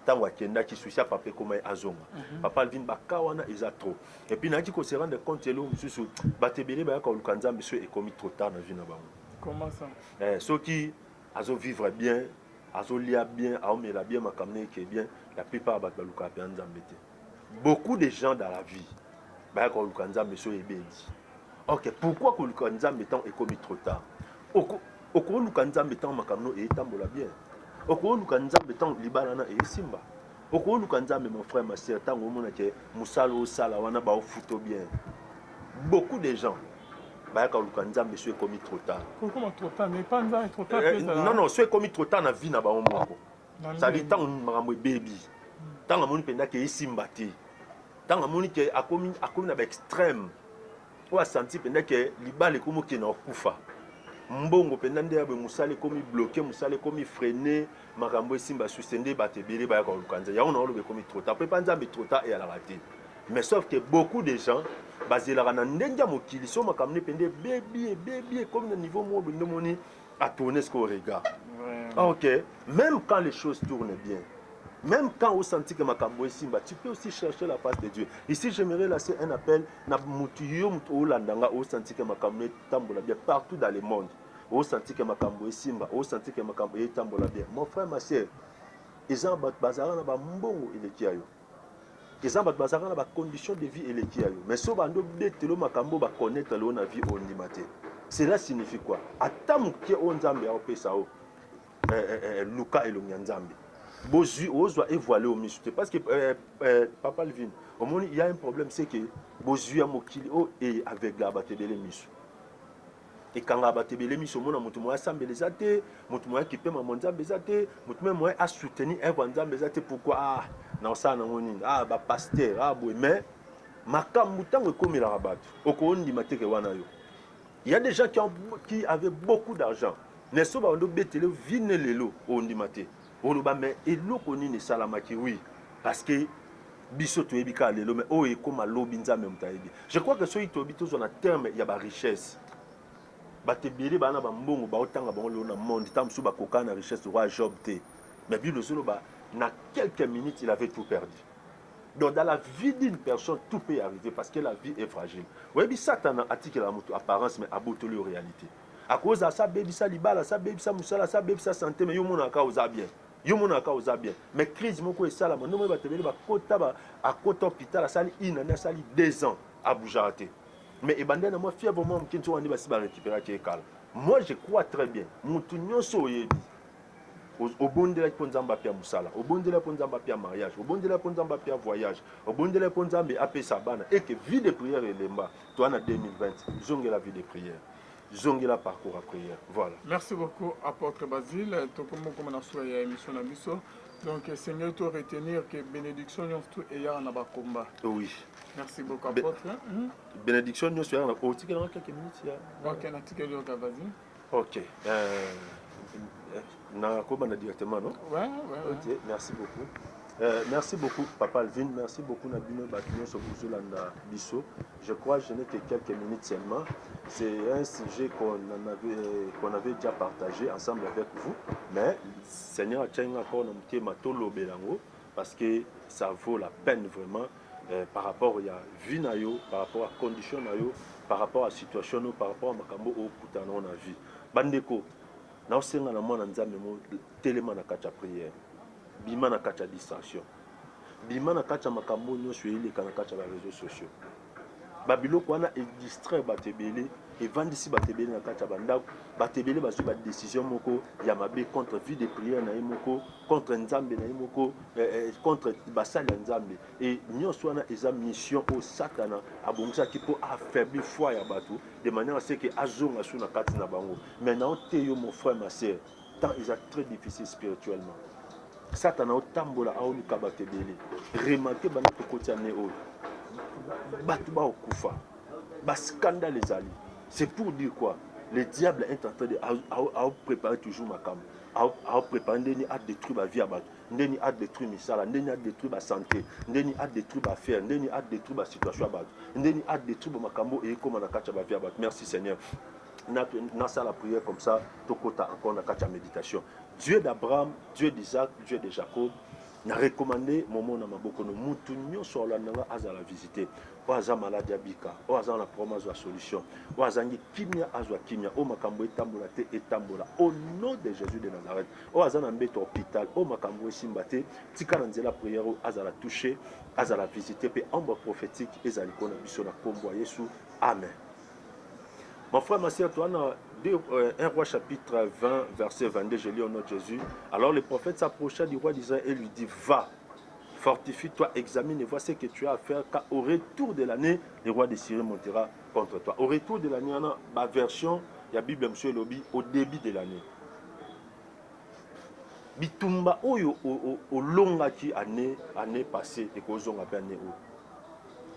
Ntango akendaki souci ya papa ekoma ye azonga. Papa Alvin, baka wana eza trop. Et puis nayaki ko se rendre compte eloko mosusu, bato ebele bayaka koluka Nzambe so ekomi trop tard na vie na bango. Comment ça? Soki azo vivre bien, azolia bien, aomela bien, makambo na eke bien, la plupart ya bato balukaka mpenza Nzambe te. Beaucoup de gens dans la vie bayaka koluka Nzambe so ebebi. Ok, pourquoi koluka Nzambe ntango ekomi trop tard? Okoluka Nzambe ntango makambo no etambola bien. Okoluka Nzambe ntango libala na esimba. Okoluka Nzambe, mon frère, ma sœur, ntango omona ke mosala osala wana baofuto bien. Beaucoup de gens bayaka koluka Nzambe so ekomi trop tard. Kokoma trop tard, mais pas Nzambe trop tard. Non, non, so ekomi trop tard na vie na bango moko. C'est-à-dire ntango makambo ebebi, ntango amoni mpenza ke esimba te, ntango amoni ke akomi na baextrême oyo asanti mpenza ke libala ekomi okende kokufa, mbongo mpenza nde ya boye, mosala ekomi bloqué, mosala ekomi freiné, makambo esimba susu nde bato ebele bayaka koluka Nzambe. Yango na oloba ekomi trop tard, mpe mpa Nzambe trop tard eyalaka te. Mais sauf que beaucoup de gens bazelaka na ndenge ya mokili, so makambo nde mpenza ebebi ebebi ekomi na niveau moko boye nde omoni atourne ce qu'on regarde. Ok, même quand les choses tournent bien, même quand on sentit que makambo esimba, tu peux aussi chercher la face de Dieu. Ici, j'aimerais lancer un appel na mutu yo mutu olanda nga osenti que makambo etambola bien partout dans le monde. Osenti que makambo esimba, osenti que makambo etambola bien. Mon frère, ma sœur, eza bato bazalaka na bambongo eleki ya yo. Eza bato bazalaka na bacondition de vie eleki ya yo. Mais so bando betelo makambo baconnaître lelo na vie ondima te. Cela signifie quoi? Ata moke oyo Nzambe aopesa yo, luka elongi ya Nzambe. Bozwi ozwa evoile yo miso te parce que papa Alvin, omoni il y a un problème, c'est que bozwi ya mokili oyo e aveuglaka bato ebele miso. Ekangaka bato ebele miso, omona moto moye asambela eza te, moto moye akipema mo Nzambe eza te, moto meme moye asoutenir œuvre ya Nzambe eza te. Pourquoi? Ah, na osala nango nini? Ah, ba pasteur, ah boye. Mais makambo ntango ekomelaka bato, okondima te ke wana yo. Il y a des gens qui avaient beaucoup d'argent, mais so bando betele vine lelo ondima te. Oloba mais eloko nini esalamaki? Oui, parce que biso toyebi kaka lelo, mais oyo ekoma lobi Nzambe moto ayebi. Je crois que soki toyebi tozwa na terme ya ba richesse, bato ebele baa na bambongo baotanga bango lelo na monde, ntango mosusu bakokana na richesse roi Job te, mais Bible ezoloba na quelques minutes il avait tout perdu. Donc dans la vie d'une personne, tout peut arriver parce que la vie est fragile. Oyebi Satana atikela moto apparence mais abotoli yo réalité. Akoza sa bebisa libala, sa bebisa mosala, sa bebisa santé, mais yo monaka oza bien. Yo monaka oza bien. Mais crise moko esalama, ndomo bato ebele bakota ba akota hôpital asali une année, asali 2 ans abougera te. Mais ebandeli na mwa fièvre mwa moke, nzoka nde basi barécupéraki ekala. Moi je crois très bien, moto nyonso oyebi obondelaki mpo Nzambe apia mosala, obondelaki mpo Nzambe apia mariage, obondelaki mpo Nzambe apia voyage, obondelaki mpo Nzambe apesa bana, et que vie de prière elemba. Toa na 2020, zongela vie de prière, zongela parcours ya prière. Voilà. Merci beaucoup, apôtre Basile. Tokomi koma na suka ya émission na biso. Donc esengeli to retenir que bénédiction nyonso tout eyaka na ba combat. Oui. Merci beaucoup apôtre. Bénédiction nyonso eyaka na otikela nga quelques minutes ya. Ok, natikeli yo ka vas-y. Ok. Nakobanda directement non? Ouais. Ok, merci beaucoup. Merci beaucoup Papa Alvin, merci beaucoup na bino bato nyonso bozolanda biso. Je crois que je n'ai que quelques minutes seulement. C'est un sujet qu'on avait déjà partagé ensemble avec vous, mais Seigneur atiaki encore na motema tolobela yango parce que ça vaut la peine vraiment par rapport ya vie na yo, par rapport à condition na yo, par rapport à situation na yo, par rapport à makambo oyo okutana nango na vie. Bandeko, naosenga na mwana Nzambe mo telema na kati ya prière, bima na kati ya distraction, bima na kati ya makambo nyonso eleka na kati ya baréseaux sociaux. Babiloko wana edistraire bato ebele, evandisi bato ebele na kati ya bandako. Bato ebele bazwi badécision moko ya mabe contre vie de prière na ye moko, contre Nzambe na ye moko, contre basali ya Nzambe. E nyonso wana eza mission oyo Satana abongisaki mpo affaiblir foi ya bato de manière à ce que azonga su na kati na bango. Mais nao te yo, mon frère, ma sœur, temps eza très difficile spirituellement. Satana otambola, aoluka bato ebele. Remarque, banda tokoti ane oyo, bato baokufa, bascandale ezali. C'est pour dire quoi? Le diable est en train de aopréparer toujours makambo, aopréparer ndeni adétruire bavie ya bato, ndeni adétruire misala, ndeni adétruire basanté, ndeni adétruire baaffaire, ndeni adétruire basituation ya bato, ndeni adétruire bamakambo eyekóma na kati ya bavie ya bato. Merci Seigneur. Nasala prière comme ça, tokota encore na kati ya méditation. Dieu d'Abraham, Dieu d'Isaac, Dieu de Jacob, na recommande momo na maboko no. Mutu nyonso alanda nga azala visite. Oyo aza malade abika, oyo aza na problème azwa solution, oyo azangi kimia azwa kimia, oyo makambo etambola te etambola, au nom de Jésus de Nazareth. Oyo aza na mbeto hôpital, oyo makambo esimba te, tika na nzela prière oyo azala touché, azala visite, mpe ombre prophétique ezali likolo na biso na nkombo ya Yesu, amen. Mon frère, ma soeur, toi, 1 Roi chapitre 20, verset 22, je lis au nom de Jésus. Alors le prophète s'approcha du roi d'Israël et lui dit, va, fortifie-toi, examine et vois ce que tu as à faire, car au retour de l'année, le roi de Syrie montera contre toi. Au retour de l'année, ma version, il y a Bible, monsieur elobi, au début de l'année. Bitumba oyo olongaki année passée ekozonga mpe année oyo.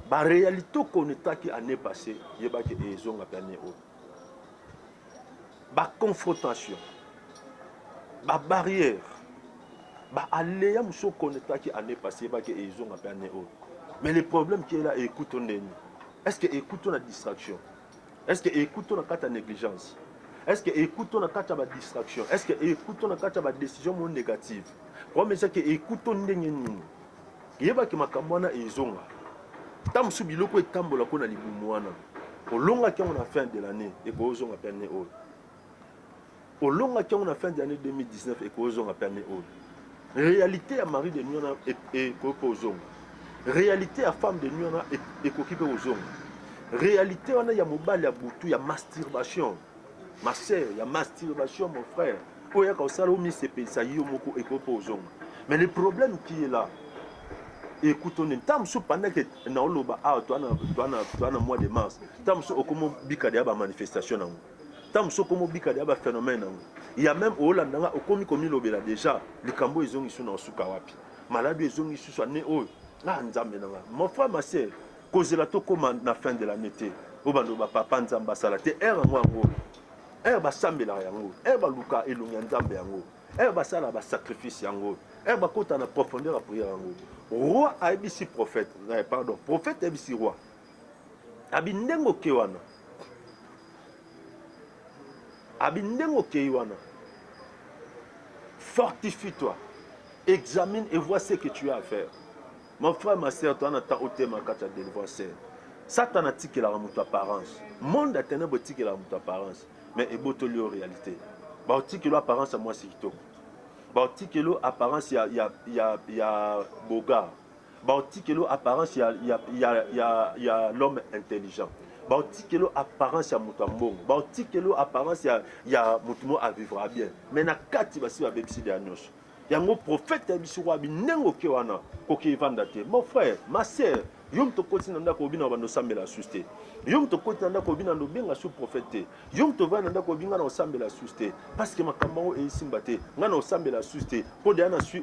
Baréalité okonetaki année passée, yebaki ezonga mpe année oyo. Baconfrontation, babarrière, baaleya mosusu okonetaki année passée, yebaki ezonga mpe année oyo. Mais le problème qui est là, ekuto ndeni? Est ce que ekuto na distraction? Est ce que ekuto na kati ya négligence? Est ce que ekuto na kati ya badistraction? Est ce que ekuto na kati ya badécision mo négative? Problème eza ke ekuto ndenge nini? Yebaki makambo wana ezonga. Ta mosusu biloko etambolako na libumu wana, olongaki yango na fin de l'année, ekozonga mpe année oyo. Olongaki yango na fin de l'année 2019, ekozonga mpe année oyo. Réalité ya mari de nuit wana ekoki mpe ozonga. Réalité ya femme de nuit wana ekoki mpe kozonga. Réalité wana ya mobali ya butu, ya masturbation, ma sœur, ya masturbation, mon frère, oyo yaka kosala omisepelisa yo moko, ekoki mpe ozonga. Mais le problème qui est là, écoute, on ntango mosusu, pendant que naoloba awa, toa na mois de mars, ntango mosusu okoma obika deya bamanifestation nango, ntango mosusu okoma obika deya baphénomène nango ya même olanda nga, okomi komilobela déjà likambo ezongi su na osuka wapi, maladi ezongi susu ane oyo. Ah, Nzambe na nga! Mon frère, ma sœur, kozela tokóma na fin de l'année te oyo bando bapapa Nzambe asala te. Heure yango heure basambelaka yango, heure baluka elongi ya Nzambe yango, heure basala basacrifice yango, heure bakota na profondeur ya prière yango. Roi ayebisi prophète, pardon, prophète ayebisi roi abi ndenge oke wana, abi ndenge okei wana, fortifie-toi, examine et vois ce que tu as à faire. Mon frère, ma sœur, toi na temps otema kati ya délivrance. Satan atikelaka moto apparence, monde ya ténèbre etikelaka moto apparence, mais ebotoli yo réalité. Baotikeli apparence ya mwasi kitoko, baotikeli apparence ya beau gars, baotikeli apparence ya l'homme intelligent, baotikeli apparence ya moto ya mbongo, baotikeli apparence ya moto mo avivra bien, mais na kati basi babebisi deya nyonso. Yango prophète ya biso wabi ndenge oke wana koki evanda te. Mon frère, ma sœur, Yo moto okoti na ndako obi na bando osambela susu te. Yo moto okoti na ndako obi na obenga su prophète te. Yo moto ovandi na ndako obi nga na osambela susu te. Parce que makambo yango esimba te. Nga na osambela susu te. Po deja na su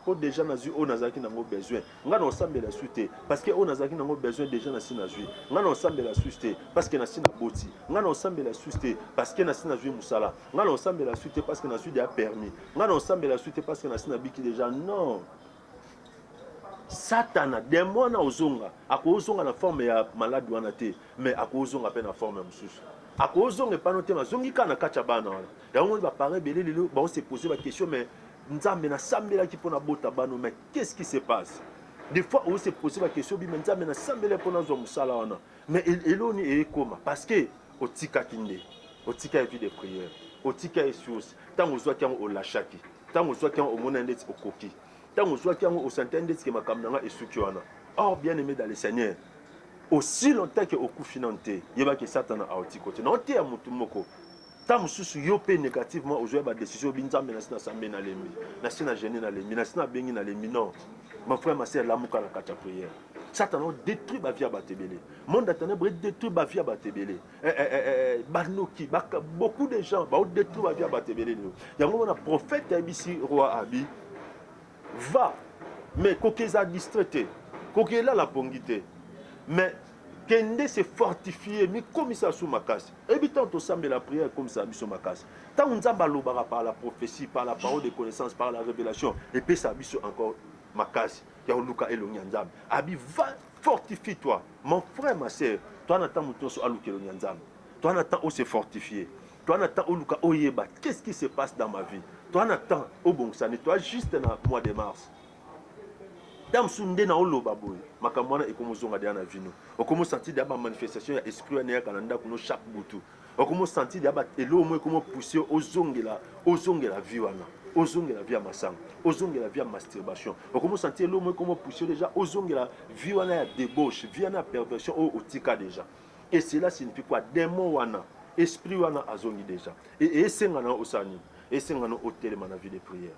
po deja nazwi oyo nazalaki nango besoin. Nga na osambela susu te. Parce que oyo nazalaki nango besoin deja nasi nazwi. Nga na osambela susu te. Parce que nasi naboti. Nga na osambela susu te. Parce que nasi nazwi mosala. Nga na osambela susu te parce que nazwi deja permis. Nga na osambela susu te parce que nasi nabiki deja. Non. Satana, demon wana ozonga, akozonga na forme ya malade wana te, mais akozonga pe na forme mosusu. Akozonga epano te, azongi kaka na kati ya bana wana. Yango moni ba parents ebele lelo bao se poser ba question, mais Nzambe nasambelaki mpo nabota bana, mais qu'est-ce qui se passe? Des fois o se poser ba question, bi mais Nzambe nasambelaki mpo nazwa mosala wana, mais eloni ekoma parce que otikaki nde, otikaki vie de prière, otikaki source, ntango ozwaki yango olashaki, ntango ozwaki yango omonaki ndeti okoki. Tango ozwaki yango o sentir ndeti ke makambo na nga esuki wana. Or bien aimé dans le Seigneur, aussi longtemps que okufi nanu te, yeba ke Satana aotiko te. Na oteya mutu moko, tango mosusu yo pe négativement ozwa ba décision obi Nzambe nasi nasambe nalembi, nasi na jeûne nalembi, nasi nabengi nalembi. Non, mon frère, ma sœur, lamuka na kati ya prière. Satana o détruit ba vie ya bato ebele. Monde ya ténèbres e détruit ba vie ya bato ebele. Eh, eh, eh, banoki, beaucoup de gens bao détruire ba vie ya bato ebele lelo. Yango mona prophète ayebisi roi Abi, va, mais koki eza distrait te, koki elala pongi te, mais kende se fortifier, mikomisa su makasi. Ebi ntango tosambela prière ekomisa biso makasi. Ntango Nzambe alobaka par la prophétie, par la parole de connaissance, par la révélation, epesa biso encore makasi ya koluka elongi ya Nzambe. Abi va, fortifie toi mon frère, ma sœur. Toi na temps moto nyonso aluka elongi ya Nzambe. Toi na temps o se fortifier. Toi na temps oluka oyeba qu'est-ce qui se passe dans ma vie. Toi na temps obongisa ne toi juste na mois de mars. Ntango mosusu nde na oloba boye makambo wana ekomozonga deya na vino. Okomosentir deya ba manifestation ya esprit wana eyaka na ndako no chaque butu. Okomosentir deya ba eloko moko ekomopousser ozongela ozongela vie wana. Ozongela vie ya masango, ozongela vie ya masturbation. Okomosentir eloko moko ekomopousser deja ozongela vie wana ya débauche, vie wana ya perversion oyo otika deja. Et cela signifie quoi? Démon wana, esprit wana azongi deja. Et esenga na osala nini? Esenga na otelema na vie de prière.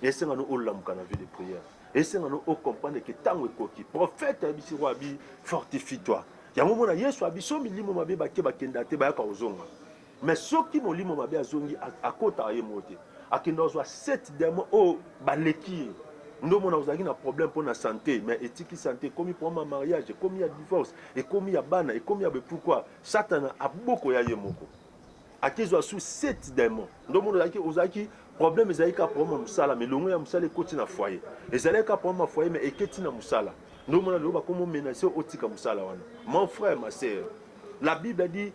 Esenga na olamuka na vie de prière. Esenga na ocomprendre que tango ekoki. Prophète ayebisi roi abi fortifie-toi. Yango mona Yesu abi so milimo mabe bake bakenda te bayaka kozonga. Mais soki molimo mabe azongi akotaka ye moko te. Akenda kozwa 7 démons oyo baleki ye. Nde omona ozalaki na problème mpo na santé, mais etiki santé, ekomi problème ya mariage, ekomi ya divorce, ekomi ya bana, ekomi ya pourquoi Satana aboko ya ye moko. Akezwa su 7 démons. Nde omona ozalaki ozalaki problème ezalaki kaka problème ya mosala, mais longo ya mosala ekoti na foyer. Ezalaki kaka problème ya foyer, mais eketi na mosala. Nde omona lelo bakomi menacer otika mosala wana. Mon frère, ma sœur, la Bible dit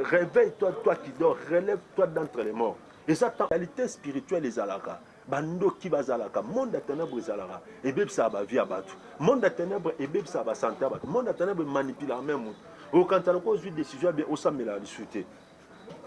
réveille-toi, toi qui dors, relève-toi d'entre les morts. Et ça, réalité spirituelle ezalaka. Bandoki bazalaka, monde ya ténèbres ezalaka, ebebisaka ba vie ya bato. Monde ya ténèbres ebebisaka ba santé ya bato. Monde ya ténèbres manipulaka même moto. Okanisa lokola ozwi décision ya bien, osambelaka lisusu te.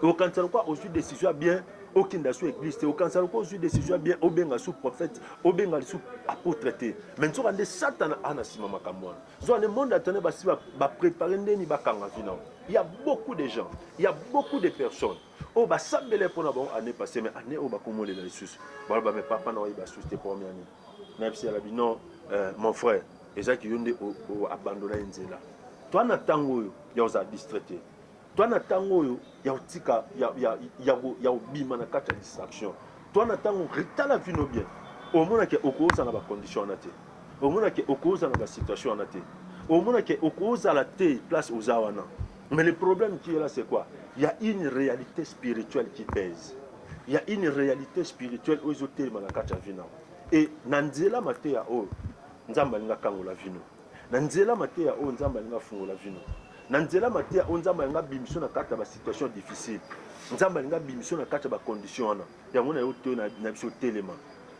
Okanisa lokola ozwi décision ya bien, okenda su église te. Okanisa lokola ozwi décision ya bien, obenga su prophète, obenga lisusu apôtre te. Mais nzoka nde Satana ana nsima makambo wana. Nzoka nde monde ya ténèbres basi ba préparer ndeni bakanga vie na yo. Il y a beaucoup de gens, il y a beaucoup de personnes oyo basambela mpona bango année passée, mais année oyo bakomolela lisusu baloba mais papa na oyeba susu te première année nayebisi alobi non, mon frère, ezaki yo nde oabandona ye nzela. Toa na ntango oyo ya kozala distrait te, toa na ntango oyo ya kotika ya kobima na kati ya distraction, toa na ntango tala vino bien. Omonake okozala na bacondition wana te, omonake okozala na basituation wana te, omonake okozala te place oza wana. Mais le problème qui est là, c'est quoi? Il y a une réalité spirituelle qui pèse. Il y a une réalité spirituelle oyo ezotelema na kati ya vino. Et na nzela mateya oyo, Nzambe alinga kangola vino. Na nzela mateya oyo, Nzambe alinga fungola vino. Na nzela mateya oyo, Nzambe alinga bimiso na kati ya ba situation difficile. Nzambe alinga bimiso na kati ya ba condition wana. Yango na yo te na biso telema.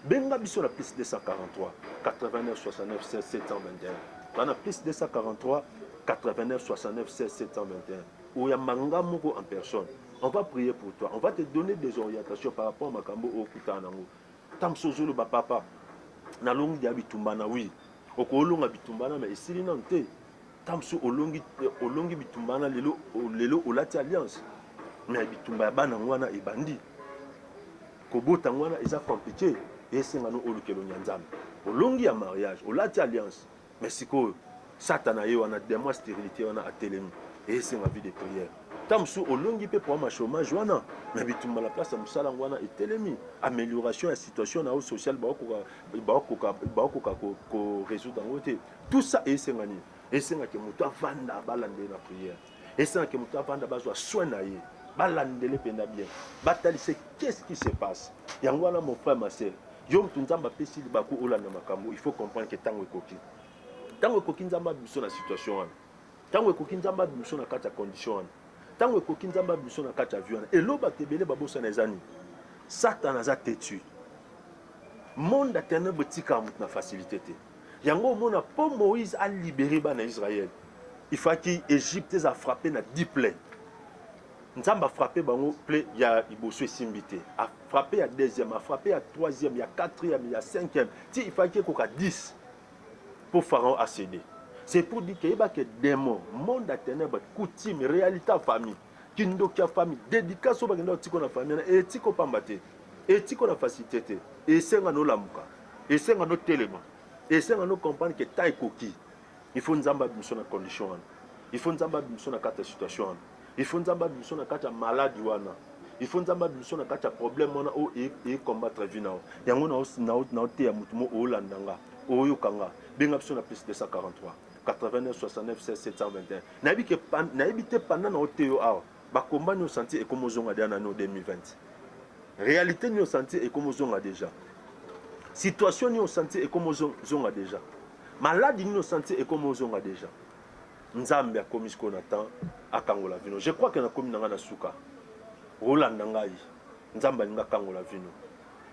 Benga biso na plus 243 89 69 16 721. Wana plus 243 89 69 16 721. Oyamba nga moko en personne. On va prier pour toi. On va te donner des orientations par rapport à makambo okutana nango. Ntango mosusu ozoloba papa, nalongi deya bitumba na oui. Okolonga bitumba na mais esili nanu te. Ntango mosusu olongi olongi bitumba na lelo lelo olati alliance. Mais bitumba ya bana yango wana ebandi. Kobota yango wana eza compliqué. Esenga no oluka elongi ya Nzambe. Olongi ya mariage, olati alliance. Mais sikoyo satana ye wana, démon ya stérilité wana atelemi, esenga vie de prière. Ta mosusu olongi mpe problème ya chômage wana, mais bitumba na place ya mosala yango wana etelemi. Amélioration ya situation na yo sociale, baokoka korésoudre yango te. Tout ça esenga nini? Esengaki moto avanda, balandele na prière. Esengaki moto avanda, bazwa soin na ye, balandele mpenza bien, batalise qu'est-ce qui se passe. Yango wana, mon frère, ma sœur, yo moto Nzambe apesi libaku olanda makambo, il faut comprendre ke ntango ekoki, ntango ekoki Nzambe abiso na situation wana, ntango ekoki Nzambe abiso na kati ya condition wana, ntango ekoki Nzambe abiso na kati ya vie wana. Elo bato ebele babosana eza nini? Satan aza têtu. Monde ya ténèbre etikaka moto na facilité te. Yango omona, mpo Moïse alibérer bana Israël, il fallait Égypte eza frappé na 10 plaies. Nzambe afrappe bango, plaie ya liboso esimbi te, afrappe ya deuxième, afrappe ya troisième, ya quatrième, ya cinquième, ti il fallait ekoka 10 mpo Pharaon acédé. C'est pour dire que yeba ke démon, monde ya ténèbre, coutume, réalité ya famille, kindoki ya famille, dédicace oyo bakenda kotiko na famille wana, etiko pamba te, etiko na facilité te. Esenga nolamuka, esenga notelema, esenga no comprendre ke temps ekoki. Il faut Nzambe abimiso na condition wana, il faut Nzambe abimiso na kati ya situation wana, il faut Nzambe abimiso na kati ya maladie wana, il faut Nzambe abimiso na kati ya problème wana oyo ecombattre vie na yo. Yango naoteya motu mo olanda nga, oyoka nga, benga biso na plus 243 89 69 16 721. Nayebi ke, nayebi te, panda na oteyo yo awa, bakomba nini osanti ekoma ozonga deya na no 2020, réalité nini osanti ekoma ozonga déjà, situation nini osanti ekoma ozonga déjà, maladie nini osanti ekoma ozonga déjà. Nzambe akomi sikoyo na temps akangola bino. Je crois ke nakomi na ngai na suka. Olanda ngai, Nzambe alingi akangola bino.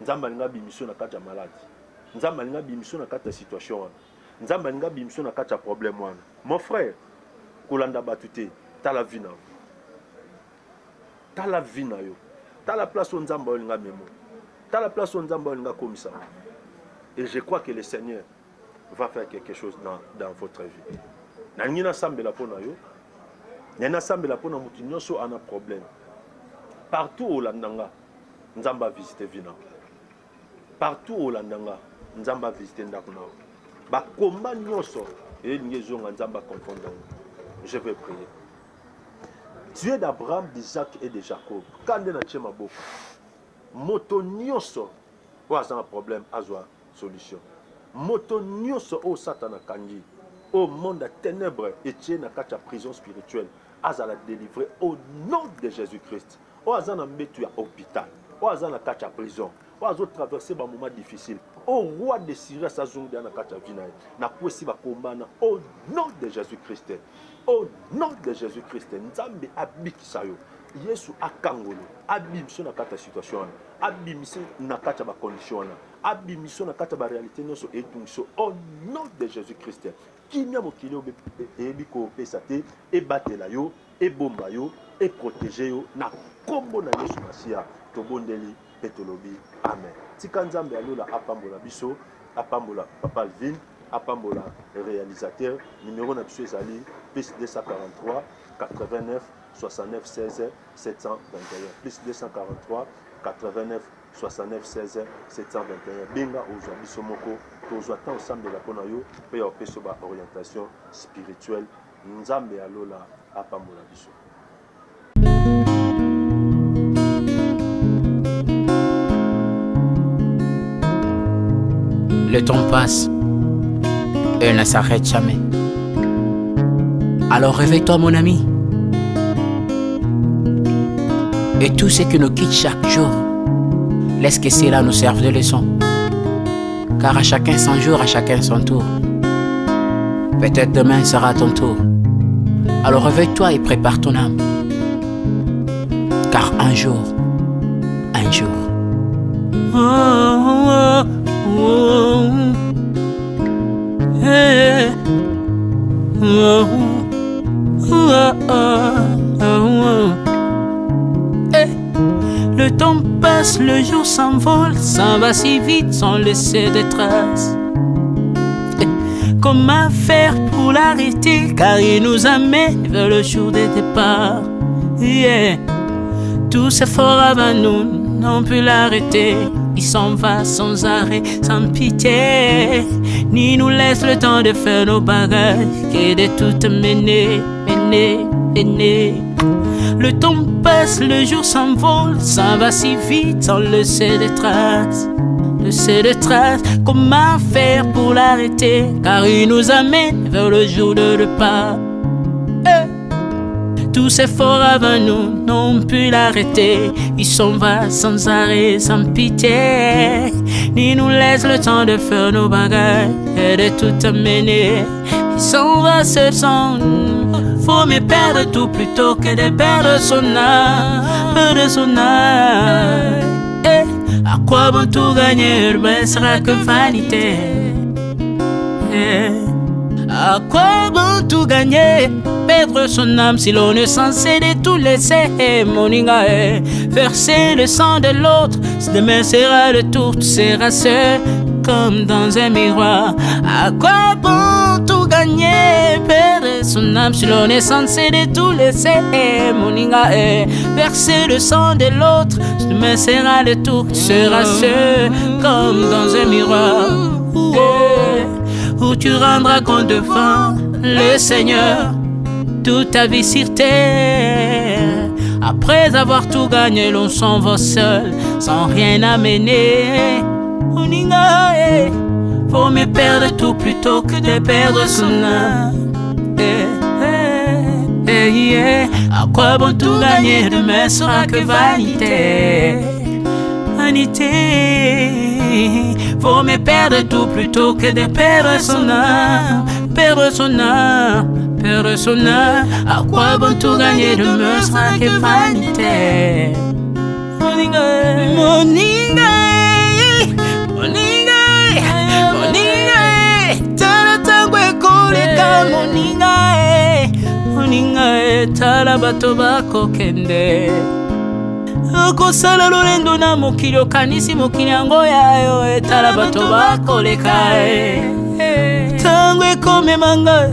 Nzambe alingi abimiso na kati ya maladie. Nzambe alingi abimiso na kati ya situation wana. Nzambe alingi abimiso na kati ya problème wana. Mon frère, kolanda bato te, tala vie na yo, tala vie na yo, tala place oyo Nzambe oyo alingi amemo, tala place oyo Nzambe oyo alingi akomisa. Et je crois que le Seigneur va faire quelque chose dans votre vie. Nalingi nasambela mpo na yo, nalingi nasambela mpo na motu nyonso ana problème. Partout olanda nga, Nzambe avisite vie na yo. Partout olanda nga, Nzambe avisite ndako na yo. Bakomba nyonso elingi ezonga, Nzambe aconfondre yango. Je vais prier. Dieu d'Abraham, d'Isaac et de Jacob, ka nde natie maboko, moto nyonso oyo aza na problème azwa solution. Moto nyonso oyo Satana akangi, oyo monde ya ténèbre etie na kati ya prison spirituelle, azala délivré au nom de Jésus Christ. Oyo aza na mbetu ya hôpital, oyo aza na kati ya prison, oyo azotraverse bamoment difficile, oyo roi de Syrie azongi na kati ya vie na ye, nakwesi bakombana au nom de Jésus Christ, au nom de Jésus Christ. Nzambe abikisa yo, Yesu akangolo, abimiso na kati ya situation wana, abimisi na kati ya bacondition wana, abimiso na kati ya baréalité nyonso etungiso au nom de Jésus Christ. Kimia mokili oyo eyebi kopesa te ebatela yo, ebomba yo, eprotege yo na nkombo na Yesu Masiya tobondeli mpe tolobi amen. Tika Nzambe ya lola apambola biso, apambola papa Alvin, apambola réalisateur. Numéro na biso ezali plus 243 89 69 16 721, plus 243 89 69 16 721. Benga, ozwa biso moko, tozwa ntan osambela mpo na yo mpe ya opesa baorientation spirituelle. Nzambe ya lola apambola biso. Le temps passe et ne s'arrête jamais. Alors réveille-toi, mon ami. Et tout ce qui nous quitte chaque jour, laisse que cela nous serve de leçon. Car à chacun son jour, à chacun son tour. Peut-être demain sera ton tour. Alors réveille-toi et prépare ton âme. Car un jour, un jour. Oh. Hey. Oh. Hey. Le temps passe, le jour s'envole, s'en va si vite sans laisser de traces. Comment faire pour l'arrêter? Car il nous amène vers le jour des départs. Yeah. Tous ces forts avant nous n'ont pu l'arrêter. Il s'en va sans arrêt, sans pitié, ni nous laisse le temps de faire nos bagages et de tout mener, mener, mener. Le temps passe, le jour s'envole, ça va si vite sans laisser de traces. Laisser de traces, comment faire pour l'arrêter? Car il nous amène vers le jour de départ. Eh. Tous ces forts avant nous n'ont pu l'arrêter. Il s'en va sans arrêt, sans pitié. Ni nous laisse le temps de faire nos bagages et de tout amener. Il s'en va seul sans. Faut mieux perdre tout plutôt que de perdre son âme, perdre son âme. Eh, à quoi bon tout gagner, ne sera que vanité. Eh, à quoi bon tout gagner, perdre son âme si l'on est censé de tout laisser, moninga, eh, verser le sang de l'autre, demain sera le tour, tu seras seul comme dans un miroir. À quoi bon tout gagner, perdre son âme si l'on est censé de tout laisser, moninga, eh, verser le sang de l'autre, demain sera le tour, tu seras seul comme dans un miroir. Eh, où tu rendras compte devant le Seigneur toute ta vie sur terre. Après avoir tout gagné, l'on s'en va seul, sans rien amener. Moninga, eh, faut mieux perdre tout plutôt que de perdre son âme. Eh, eh, eh, eh. À quoi bon tout gagner, demain sera que vanité. Vanité. Faut mieux perdre tout plutôt que de perdre son âme. Perdre son âme, perdre son âme. À quoi bon tout gagner, demain sera que vanité. Moninga, moninga, moninga, moninga, tala tango ekoleka, moninga, moninga, tala bato bakokende. Okosala lolendo na mokili, okanisi mokili yango ya yo, etala bato bakoleka. Tango ekomema ngai,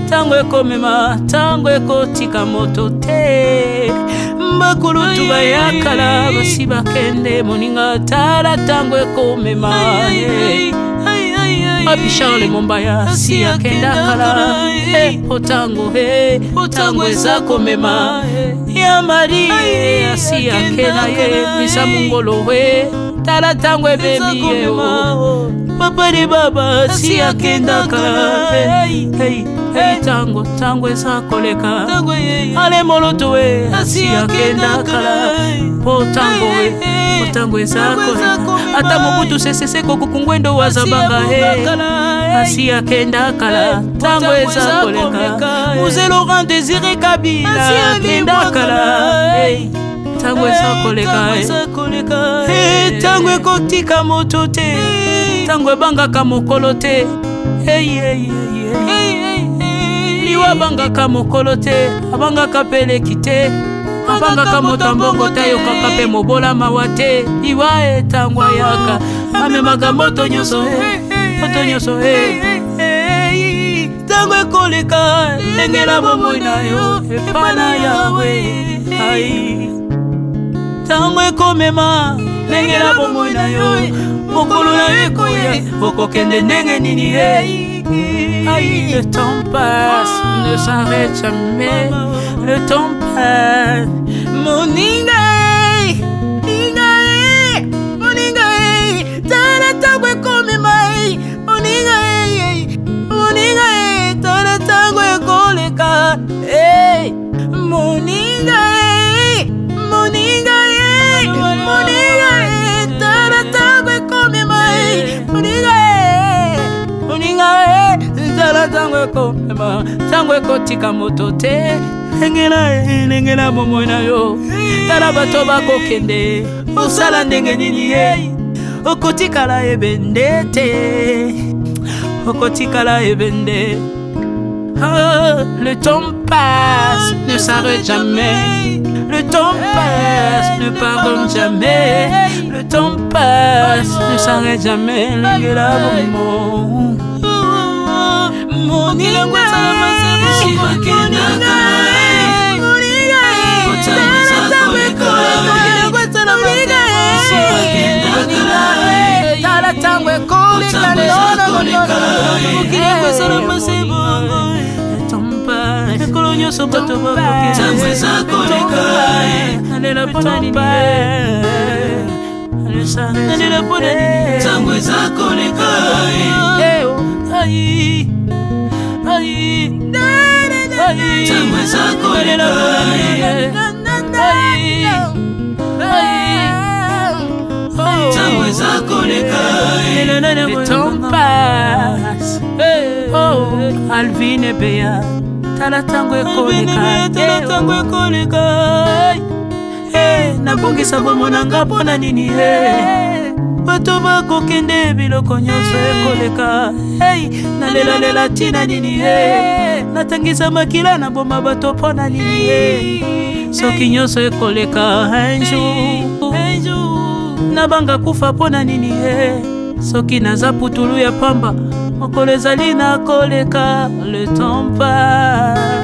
tango ekomema, tango ekotika moto te. Bakulutu bayakala basi bakende, moninga, tala tango ekomema. Papi Charles Mombaya si akenda kala, po tango, tango eza komema. Ya Marie asi akenda ye, misa mongolo we, tala tango ebebi ye. Papa de baba si akenda kala, hey, hey, tango, tango eza koleka. Ale moloto we asi akenda kala, po tango we, po tango eza koleka. Ata Mobutu Sese Seko Kuku Ngwendo wazabanga, hey, asi akenda kala, tango eza koleka. Mzee Laurent Désiré Kabila akenda kala, hey, tango eza koleka. Hey, tango ekotika moto te, tango ebangaka mokolo te. Hey, hey, hey, hey. Liwa abangaka mokolo te, abangaka peleki te, abangaka moto ya mbongo te, ayokaka mpe mobola mawa te. Liwa etango ayaka amemaka moto nyonso, moto nyonso. Ntango ekoleka, lengela bomoi na yo epa na Yawe. Ai, ntango ekomema, lengela bomoi na yo, mokolo na yo ekoya, okokende ndenge nini? Aïe, le temps passe, ne s'arrête jamais. Le temps passe. Moninga, moninga, moninga, tala tango ekomema, moninga, moninga, tala tango ekoleka, moninga, moninga, moninga, tala tango ekomema, moninga, moninga, tala tango ekomema, tango ekotika moto te. Lengela, lengela bomoi na yo, tala bato bakokende, osala ndenge nini ye? Okotikala ebende te, okotikala ebende. Ah, le temps passe, ne s'arrête jamais. Le temps passe, ne pardonne jamais. Le temps passe, ne s'arrête jamais. Lengela bomoi. Moninga, moninga, ekoleka. Mokili yango esalama se bongo, mikolo nyonso bato Ntango eza koleka. Nalela mpona nini? Nalela mpona nini? Ntango eza koleka. Ai, ai, ai. Ntango eza koleka. Ai, ai. Ntango eza koleka. Le temps passe. Oh, Alvin Ebeya, tala ntango ekoleka, tala ntango ekoleka. Eh, nabongisa bomoi na nga mpo na nini? Eh, bato bakokende, biloko nyonso ekoleka. Hey, nalelalela ntina nini? Eh, natangisa makila, naboma bato mpo na nini? Eh, soki nyonso ekoleka un jour, nabanga kufa mpo na nini? Eh, soki naza putulu ya pamba, mokolo ezali nakoleka. Le temps passe.